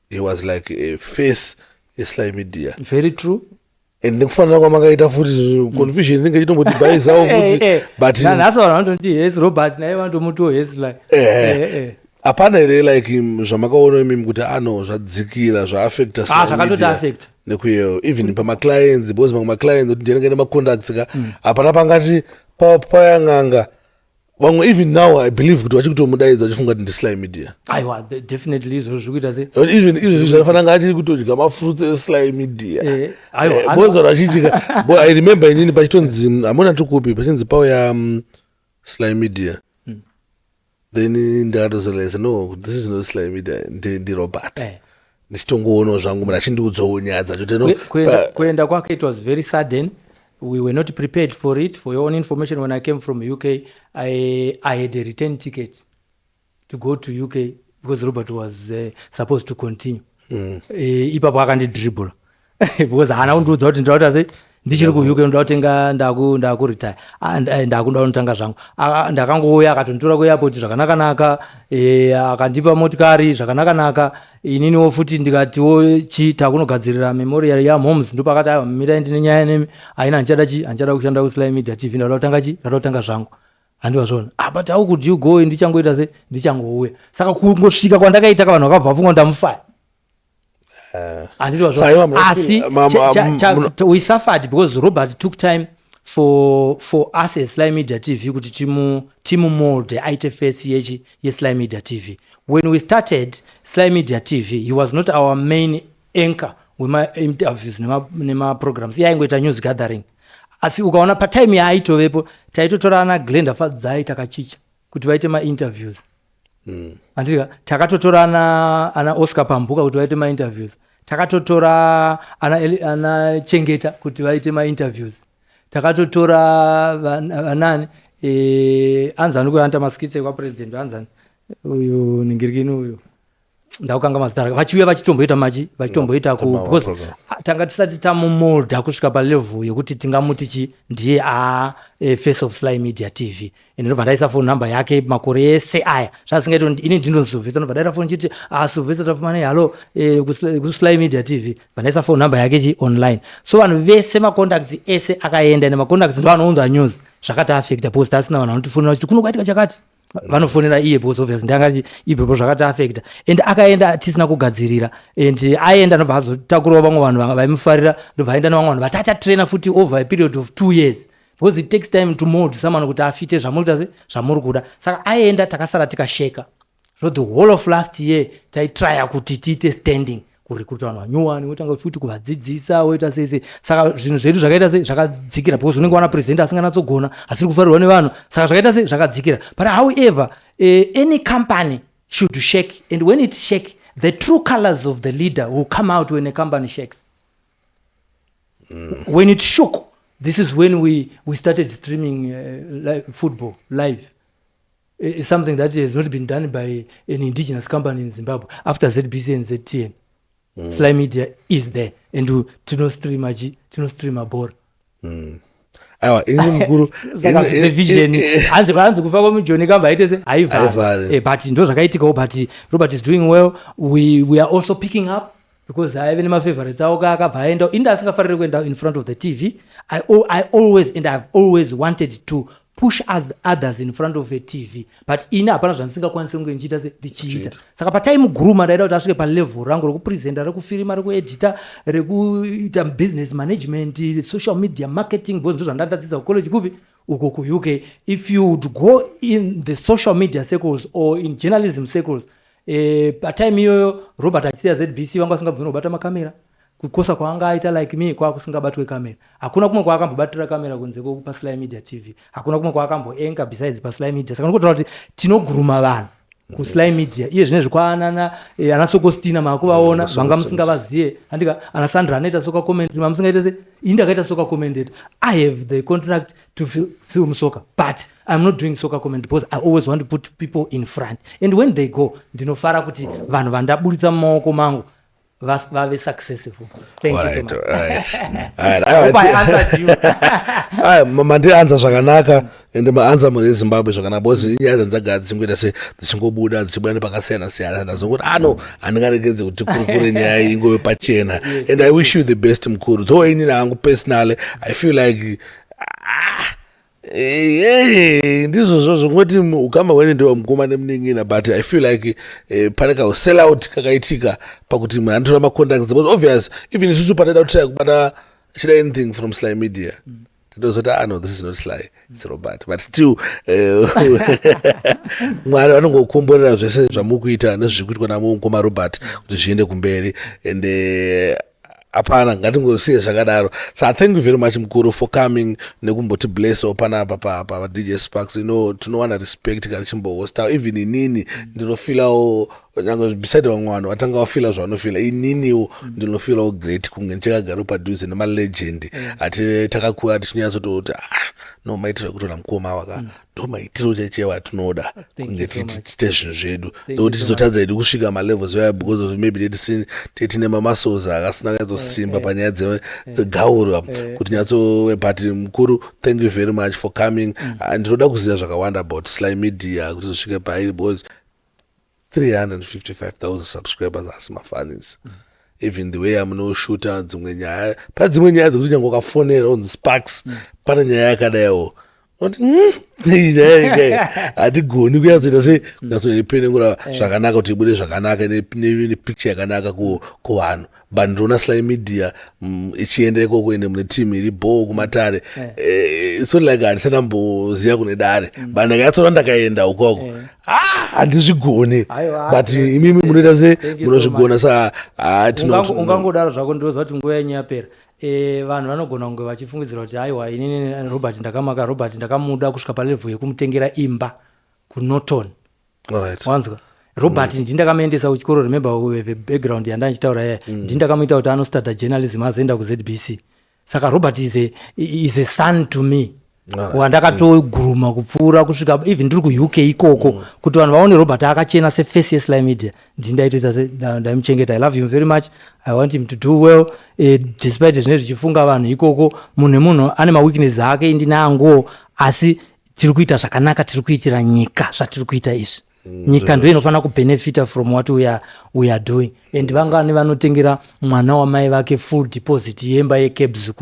he was like a face yeSly Media. Very true. And nekufanana kwamakaita futi, confusion inenge ichitombotibhaisawo futi, but Nhasi vanhu vanototi hes Robert, naye vanotomuti hes like Hapana here like zvamakaona imimi kuti ano zvadzikira, zvaaffecta? Ah, zvakatoti affect. Nekuyewo even pamaclients, because mamwe maclients kuti ndinenge nemacontacts ka, hapana pangati payang'anga vamwe. Even now I believe kuti vachikutomudaidza vachifunga kuti ndiSly Media. Aiwa, definitely izvozvo zviri kuita se Even izvezvi zvanofanira nga achiri kutodya mafruits eSly Media. Aiwa, Because vanhu vazhinji bo, I remember inini pachitonzi, hamuna tikupi, pachinzi pauya Sly Media, then ndakatozorealize, no, this is not Sly Media, ndiRobert. Ndichitongoonawo zvangu munhu achindiudzawo nyaya dzacho teno. Kuenda kwake, it was very sudden. We were not prepared for it. For your own information, when I came from UK, I had a return ticket to go to UK because Robert was supposed to continue. Ipapo akandidribula because haana kundiudza kuti ndinoda sei, ndichiri kuUK, ndoda kutenga, ndakuretire, ndakuda kunotanga zvangu. Ndakangouya, akatonditora kuairport zvakanaka-naka, akandipa motikari zvakanaka-naka. Ininiwo futi ndikatiwo chi takunogadzirira memorial yamoms, ndopakati, "Aiwa, mirai, ndine nyaya nemi. Haina, handichada chi handichada kushanda kuSly Media TV, ndauda kutanga chi ndauda kutanga zvangu." Handiwa zvona. Ah, but how could you go? Ndichangoita se ndichangouya. Saka kungosvika kwandakaita ka, vanhu vakabva vafunga kuti ndamufaya. Handiti? Saiwa, Asi we suffered because Robert took time for us as Sly Media TV kuti timumold aite face yechi yeSly Media TV. When we started Sly Media TV, he was not our main anchor wemainterviews nemaprograms. Iye aingoita news gathering. Asi ukaona patime yaaitovepo, taitotora ana Glenda Fadzai takachicha kuti vaite mainterviews. Andika takatotora ana Oscar Pambuka kuti vaite mainterviews, takatotora ana Chengeta kuti vaite mainterviews, takatotora vanani, anzani kuanta maskits ekwapresident, anzani uyu ningirikini uyu, ndakukanga mazita ake, vachiuya vachitomboita machi vachitomboita ku because program. Ah, tanga tisati tamumolda kusvika palevel yekuti tingamuti chi ndiye a face of Sly Media TV. Ende ndobva ndaisa phone number yake makore ese aya, zvasingaiti kuti ini ndinonzi ndobva ndaita phone chiti, "Ah, Sylvester Tapfumanei, hallo, kuSly Media TV." Bva ndaisa phone number yake chi online, so vanhu vese macontacts ese akaenda. Ende macontacts ndo anounza news. Zvakatiafecta because tasina vanhu vanotifonera vachiti kuno kwaitika chakati, vanofonera iye because obviously ndangati ibvepo. Zvakatiafecta and akaenda tisina kugadzirira. And aenda, ndobva azotakurawo vamwe vanhu vaimufarira, ndobva aenda nevamwe vanhu vatatatraina futi over a period of 2 years, because it takes time to mold someone kuti afite zvamuri kuita se zvamuri kuda. Saka aenda, takasara tikasheka. So the whole of last year taitrya kuti tiite standing, kurecruita vanhu vanyowani, wotanga futi kuvadzidzisa, woita sei sei. Saka zvinhu zvedu zvakaita sei, zvakadzikira, because unenge wana presenter asinganatsogona, asiri kufarirwa nevanhu. Saka zvakaita sei, zvakadzikira. But however, any company should shake, and when it shake, the true colors of the leader will come out. When a company shakes. When it shook, this is when we started streaming football live, something that has not been done by an indigenous company in Zimbabwe after ZBC and ZTN. Sly Media is there and tinostreama chi tinostreama bhora. Aiwa, ini mukuru Saka the vision, hanzi kufa kwemujoni kamba aite se Haivhari. Haivhari. But ndo zvakaitikawo. But Robert is doing well. We are also picking up because aive nemafavorites avo akabva aenda. Inde asingafariri kuenda in front of the TV. I always and I've always wanted to push as others in front of a TV, but ini hapana zvandisingakwanisi kunge ndichiita se ndichiita. Saka pataimuguruma, ndaida kuti asvike palevel rangu rekupresenta, rekufirima, rekuedita, rekuita business management, social media marketing, because ndo zvandandadzidza kucollege kupi. Uko kuUK, if you would go in the social media circles or in journalism circles, patime iyoyo Robert achisiya ZBC, vanga vasingabvumi kubata makamera. Kukosa kwaanga aita like me, kwakusingabatwe kamera. Hakuna kumwe kwaakambobatira kamera kunze kwepaSly Media TV. Hakuna kumwe kwaakamboenga besides paSly Media. Saka ndikotaura kuti tinoguruma vanhu kuSly Media. Iye zvinezvi kwaanana ana Sokostina, maakuvaona, vanga musingavaziye, handika? Ana Sandra anoita soccer commentary, mamusingaite se ini ndakaita soccer commentator. I have the contract to film soccer, but I'm not doing soccer comment because I always want to put people in front, and when they go, ndinofara kuti vanhu vandaburitsa mumaoko mangu vave successful. Thank you so much. Right. Hope I answered you. Aya, mandianza zvakanaka, ende maanza mhuri yeZimbabwe zvakanaka, because inyaya dzandzagara dzichingoita se dzichingobuda, dzichibuda nepakasiyana siyana. Ndazonguti ano handingaregedze kuti tikurukure nyaya iyi, ingove pachena. And I wish you the best, mukuru. Though inini hangu personally I feel like, ah, ndizvozvo zvongoti ukama hwene ndewamukoma nemunin'ina, but I feel like pane kausell out kakaitika pakuti munhu anotora macontacts, because obvious even isusu pataida kutry kubata chida anything from Sly Media, totozoti, "Ah, no, this is not Sly, it's Robert." But still, Mwari vanongokomborera zvese zvamukuita nezviri kuitwa namukoma Robert kuti zviende kumberi. And hapana, ngatingosiye zvakadaro. So thank you very much, mukuru, for coming nekumboti blessawo panapa paDJ Sparks. Tinowana respect kana tichimbohosta. Even inini ndinofilawo, nyange beside vamwe vanhu vatanga vafila zvavanofila, ininiwo ndinofilawo great kunge ndichakagara padhuze nemalegend ati takakura tichinyatsototi, "Ah, no, maitiro ekutora mukoma waka ndo maitiro chaichaiwo atinoda kunge tiite zvinhu zvedu." Ndokuti tizotadza hedu kusvika malevels aya because of maybe tine mamuscles akasina kunyatsosimba panyaya dzegauro kuti nyatso. But mukuru, thank you very much for coming. Ndinoda kuziva zvakawanda about Sly Media kuti zvisvike pairi, because 355,000 subscribers asi mafanis. Even the way amunoshuta dzimwe nyaya, pane dzimwe nyaya dzekuti nyange ukafonera unzi, "Sparks, pane nyaya yakadaiwo," oti, nyaya hatigoni kunyatsoita sei kunyatsoipenengura zvakanaka kuti ibude zvakanaka nepicture yakanaka kuvanhu. But ndinoona Sly Media ichienda ikoko, ende mune team iri bhoo kumatare. It's not like handisati mboziva kune dare, but ndakanyatsoona ndakaenda ukoko, ah, handizvigoni, but imimi munoita se munozvigona. Sa Ungangodaro zvako. Ndinoziva kuti nguva yenyu yapera. Vanhu vanogona kunge vachifungidzira kuti aiwa, inini Robert ndakamaka. Robert ndakamuda kusvika palevel yekumutengera imba kuNorton. Wanzwa? Robert ndi ndakamuendesa kuchikoro. Remember the background yandandichitaura yaya. Ndi ndakamuita kuti anostarta journalism, azoenda kuZBC. Saka Robert is a son to me wandakatoguruma kupfuura kusvika even ndiri kuUK ikoko, kuti vanhu vaone Robert akachena seface yeSly Media. Ndindaitoita ndaimuchengeta. I love him very much. I want him to do well, despite zvinenge zvichifunga vanhu ikoko. Munhu nemunhu ane maweakness ake, indinangowo, asi tiri kuita zvakanaka, tiri kuitira nyika zvatiri kuita izvi. Nyika ndo inofanira kubenefita from what we are doing. And vangani vanotengera mwana wamai vake full deposit yemba yecabs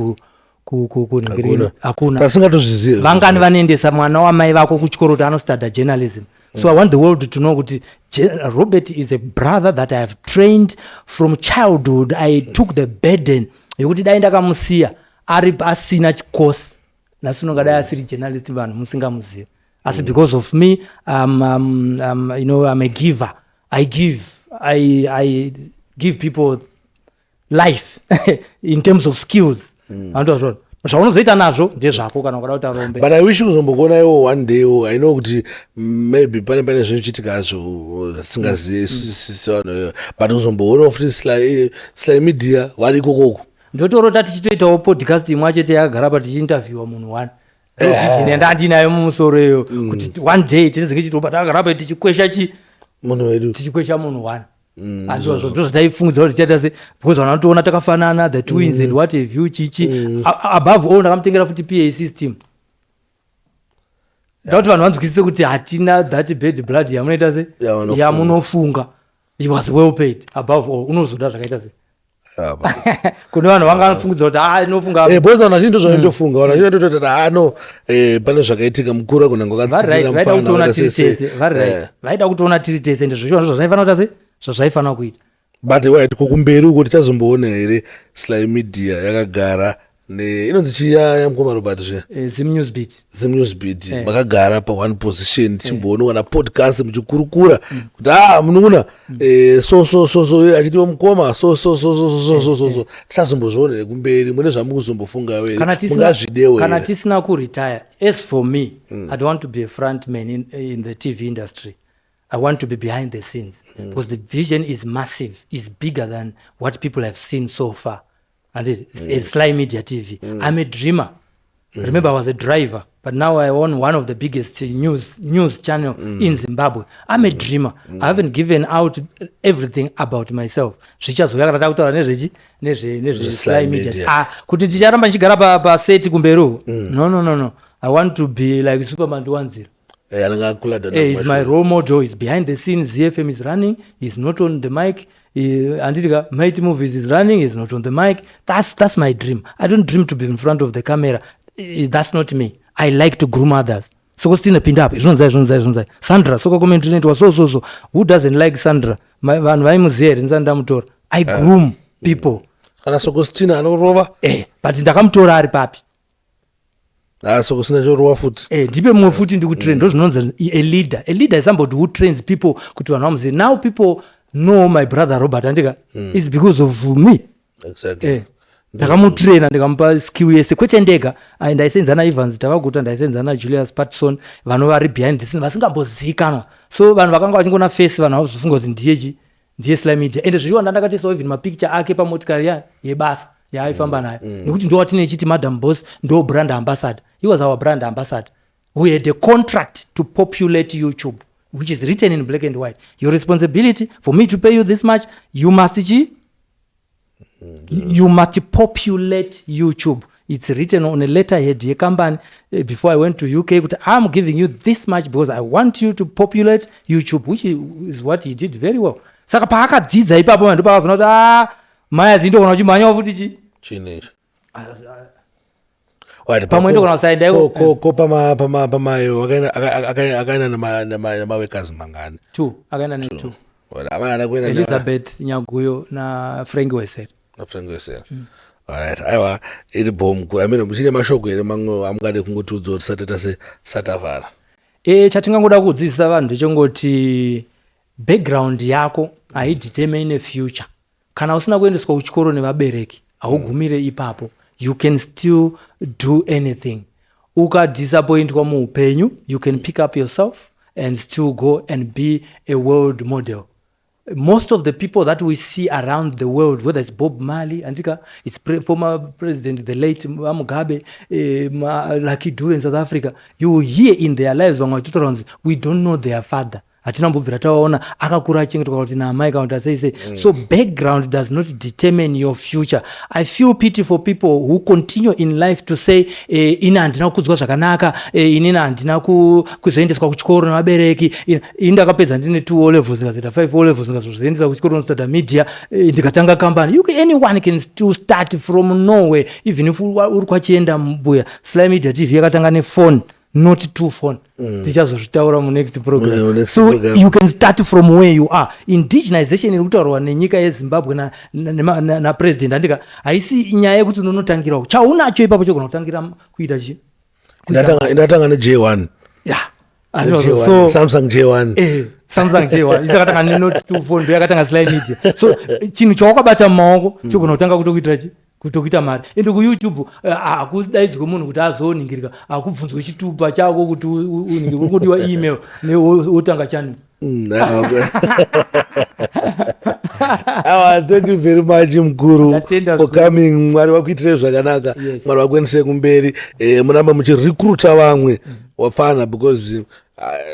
kunhingirini? Hakuna. Tasingatozviziva. Vangani vanoendesa mwana wamai vako kuchikoro kuti anostada journalism? So I want the world to know kuti Robert is a brother that I have trained from childhood. I took the burden yekuti dai ndakamusiya ari asina chikosi, nhasi unongadai asiri journalist, vanhu musingamuzivi. Asi because of me, I'm a giver. I give people life in terms of skills. Andozvona zvaunozoita nazvo ndezvako, kana ukada kuti arombe. But I wish kuzombokuona iwo one day wo. I know kuti maybe pane zvinochitika zvo zvatingazivi sevanhu, but kuzomboonawo futi Sly Media vari ikokoko. Ndotorota tichitoitawo podcast imwe chete yakagara pa, tichiinterviewa munhu one. Ndovision yandandinayo mumusoro iyo, kuti one day tinenge tichitopa takagara pa, tichikwesha chi Munhu wedu. Tichikwesha munhu one. Handizvozvo ndo zvataifungidzira kuti tichaita se, because vanhu vanotoona takafanana, the twins and what have you, chichi. Above all, ndakamutengera futi PA system. Ndakuti vanhu vanzwisise kuti hatina that bad blood yamunoita se Yamunofunga. Yamunofunga. He was well paid. Above all, unozoda zvakaita se kune vanhu vangafungidzira kuti a inofunga. Because vanhu vazhinji ndozvavanotofunga. Vanhu vazhinji vanototi, "Ah, no, pane zvakaitika, mukuru agona." Vari right, vaida kutoona tiri tese. Vari right, vaida kutoona tiri tese, ende zvoshuwa ndozvazvaifanira kuita se zvazvaifanira kuita. But wait, kukumberi uko tichazomboona here Sly Media yakagara? Inonzi chiya yamukoma Robert zve? Zim Beat. Zim Beat. Makagara pa one position, tichimboona kana podcast muchikurukura kuti a munun'una, so so so so, achitiwa mukoma so so so so so so so so. Tichazombozviona here kumberi? Mune zvamukuzombofungawo here? Mungazvidewo? Kana tisina kuretire, as for me, I don't want to be a front man in the TV industry. I want to be behind the scenes because the vision is massive, is bigger than what people have seen so far. And it's Sly Media TV. I'm a dreamer. Remember, I was a driver, but now I own one of the biggest news channel in Zimbabwe. I'm a dreamer. I haven't given out everything about myself. Zvichazouya kana takutaura nezvechi nezve Sly Media. Ah, kuti ticharamba ndichigara paseti kumberi uko. No, no, no, no. I want to be like Superman Wanzira. Anenge akula. He's my role model. He's behind the scenes. ZFM is running. He's not on the mic. Anditi ka Mighty Movies is running. He's not on the mic. That's my dream. I don't dream to be in front of the camera. That's not me. I like to groom others. Sokostina, pinda apa, zvinonzai, zvinonzai, zvinonzai. Sandra, soko commentary inoitwa so so so. Who doesn't like Sandra? Vanhu vaimuziva here ndisati ndamutora? I groom people. Kana Sokostina anorova. But ndakamutora ari papi? Ah, Sokostina chorova futi. Ndipe mumwe futi ndikutrain. Ndo zvinonzi a leader. A leader is somebody who trains people kuti vanhu vamuzive. Now people know my brother Robert, andika it's because of me. Ndakamutraina, ndikamupa skill yese, kwete ndega. Ndaisenza naEvans Tavaguta, ndaisenza naJulius Patson, vanova vari behind the scene vasingambozivikanwa. So vanhu vakanga vachingona face, vanhu vazofunga kuti ndiyechi, ndiye Sly Media. Ende zvichiwa ndandakatisawo even mapicture ake pamotikari yebasa yaaifamba nayo, nekuti ndo watine chiti Madam Boss ndo brand ambassador. He was our brand ambassador. We had a contract to populate YouTube, which is written in black and white: your responsibility, for me to pay you this much, you must chi you must populate YouTube. It's written on a letterhead yecompany before I went to UK, kuti I'm giving you this much because I want you to populate YouTube, which is what he did very well. Saka paakadzidza ipapo, ndo paakazoona kuti a mai adzindogona kuchimhanyawo futi chi Chini ichi? Pamwe ndogona kusaenda iko. Ko pamayo akaenda nemawekazi mangani? Two, akaenda ne2. Avana kuenda? Elizabeth Nyaguyo naFrank Wesel. NaFrank Wesel, alright. Aiwa, iri bho mukuru. Amene muchine mashoko here mamwe amungade kungotiudza kuti tisati tase satavhara? Chatingangoda kudzidzisa vanhu ndechongoti background yako haidetermine future. Kana usina kuendeswa kuchikoro nevabereki, haugumire ipapo. You can still do anything. Ukadisappointwa muupenyu, you can pick up yourself and still go and be a world model. Most of the people that we see around the world, whether it's Bob Marley, andika it's former president, the late Mugabe, Lucky Dube in South Africa, you will hear in their lives vamwe vachitaura kunzi, "We don't know their father, hatina mbobvira tawaona, akakura achengetwa kuti naamai kana kuti asei sei." So background does not determine your future. I feel pity for people who continue in life to say, "Ini handina kukudzwa zvakanaka, inini handina kuzoendeswa kuchikoro nevabereki. Ini ndakapedza ndine two O levels, ndikazoita five O levels, ndikazozoendesa kuchikoro nostarta media, ndikatanga company." Anyone can still start from nowhere, even if uri kwachienda mbuya. Sly Media TV yakatanga nefone, not two phone. Tichazozvitaura munext program. Next So program. you can start from where you are. Indigenization iri kutaurwa nenyika yeZimbabwe napresident, handika haisi nyaya yekuti unonotangirawo. Chaunacho ipapo chogona kutangira kuita chi Indatanga neJ1. Yeah. So Samsung J1. Samsung J1 isakatanga neNote 2 phone, ndo yakatanga Sly Media. So chinhu chawakabata mumaoko chogona kutanga kutokuitira chi kutokuita mari. Ende kuYouTube hakudaidzwe munhu kuti azoningirika, hakubvunzwe chitupa chako kuti uningirwe, kungodiwa email wotanga channel. Awa, thank you very much, mukuru, Ndatenda for zvikuru. coming. Mwari vakuitirei zvakanaka. Yes. Mwari vakuendesei kumberi. Muramba muchirecruita vamwe wafana, because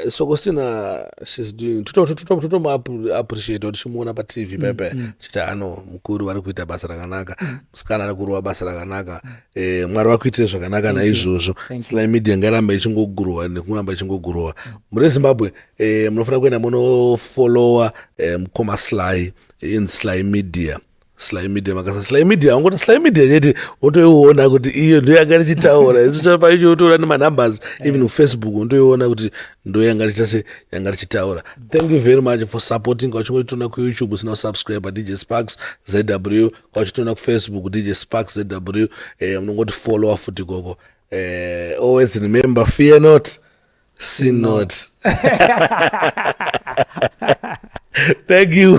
Sokostina, she's doing, totomuappreciate kuti tichimuona paTV pepe chiti ano mukuru vari kuita basa rakanaka, musikana ari kurova basa rakanaka. Mwari vakuitire zvakanaka naizvozvo. Thank you. Sly Media ngairamba ichingogrowa nekuramba ichingogrowa. Mune Zimbabwe, munofanira kuenda munofollowa mukoma Sly in Sly Media. Sly Media. Makasa Sly Media, ungoti Sly Media chete, wotoiona kuti iyo ndo yanga tichitaura. Isu paicho utoona nemanumbers, even kuFacebook unotoiona kuti ndo yanga tichita se yanga tichitaura. Thank you very much for supporting. Kwachingotona kuYouTube usina kusubscribe, DJ Sparks ZW. Kwachitona kuFacebook, DJ Sparks ZW. Unongoti followa futi ikoko. Always remember, fear not, sin not. Thank you.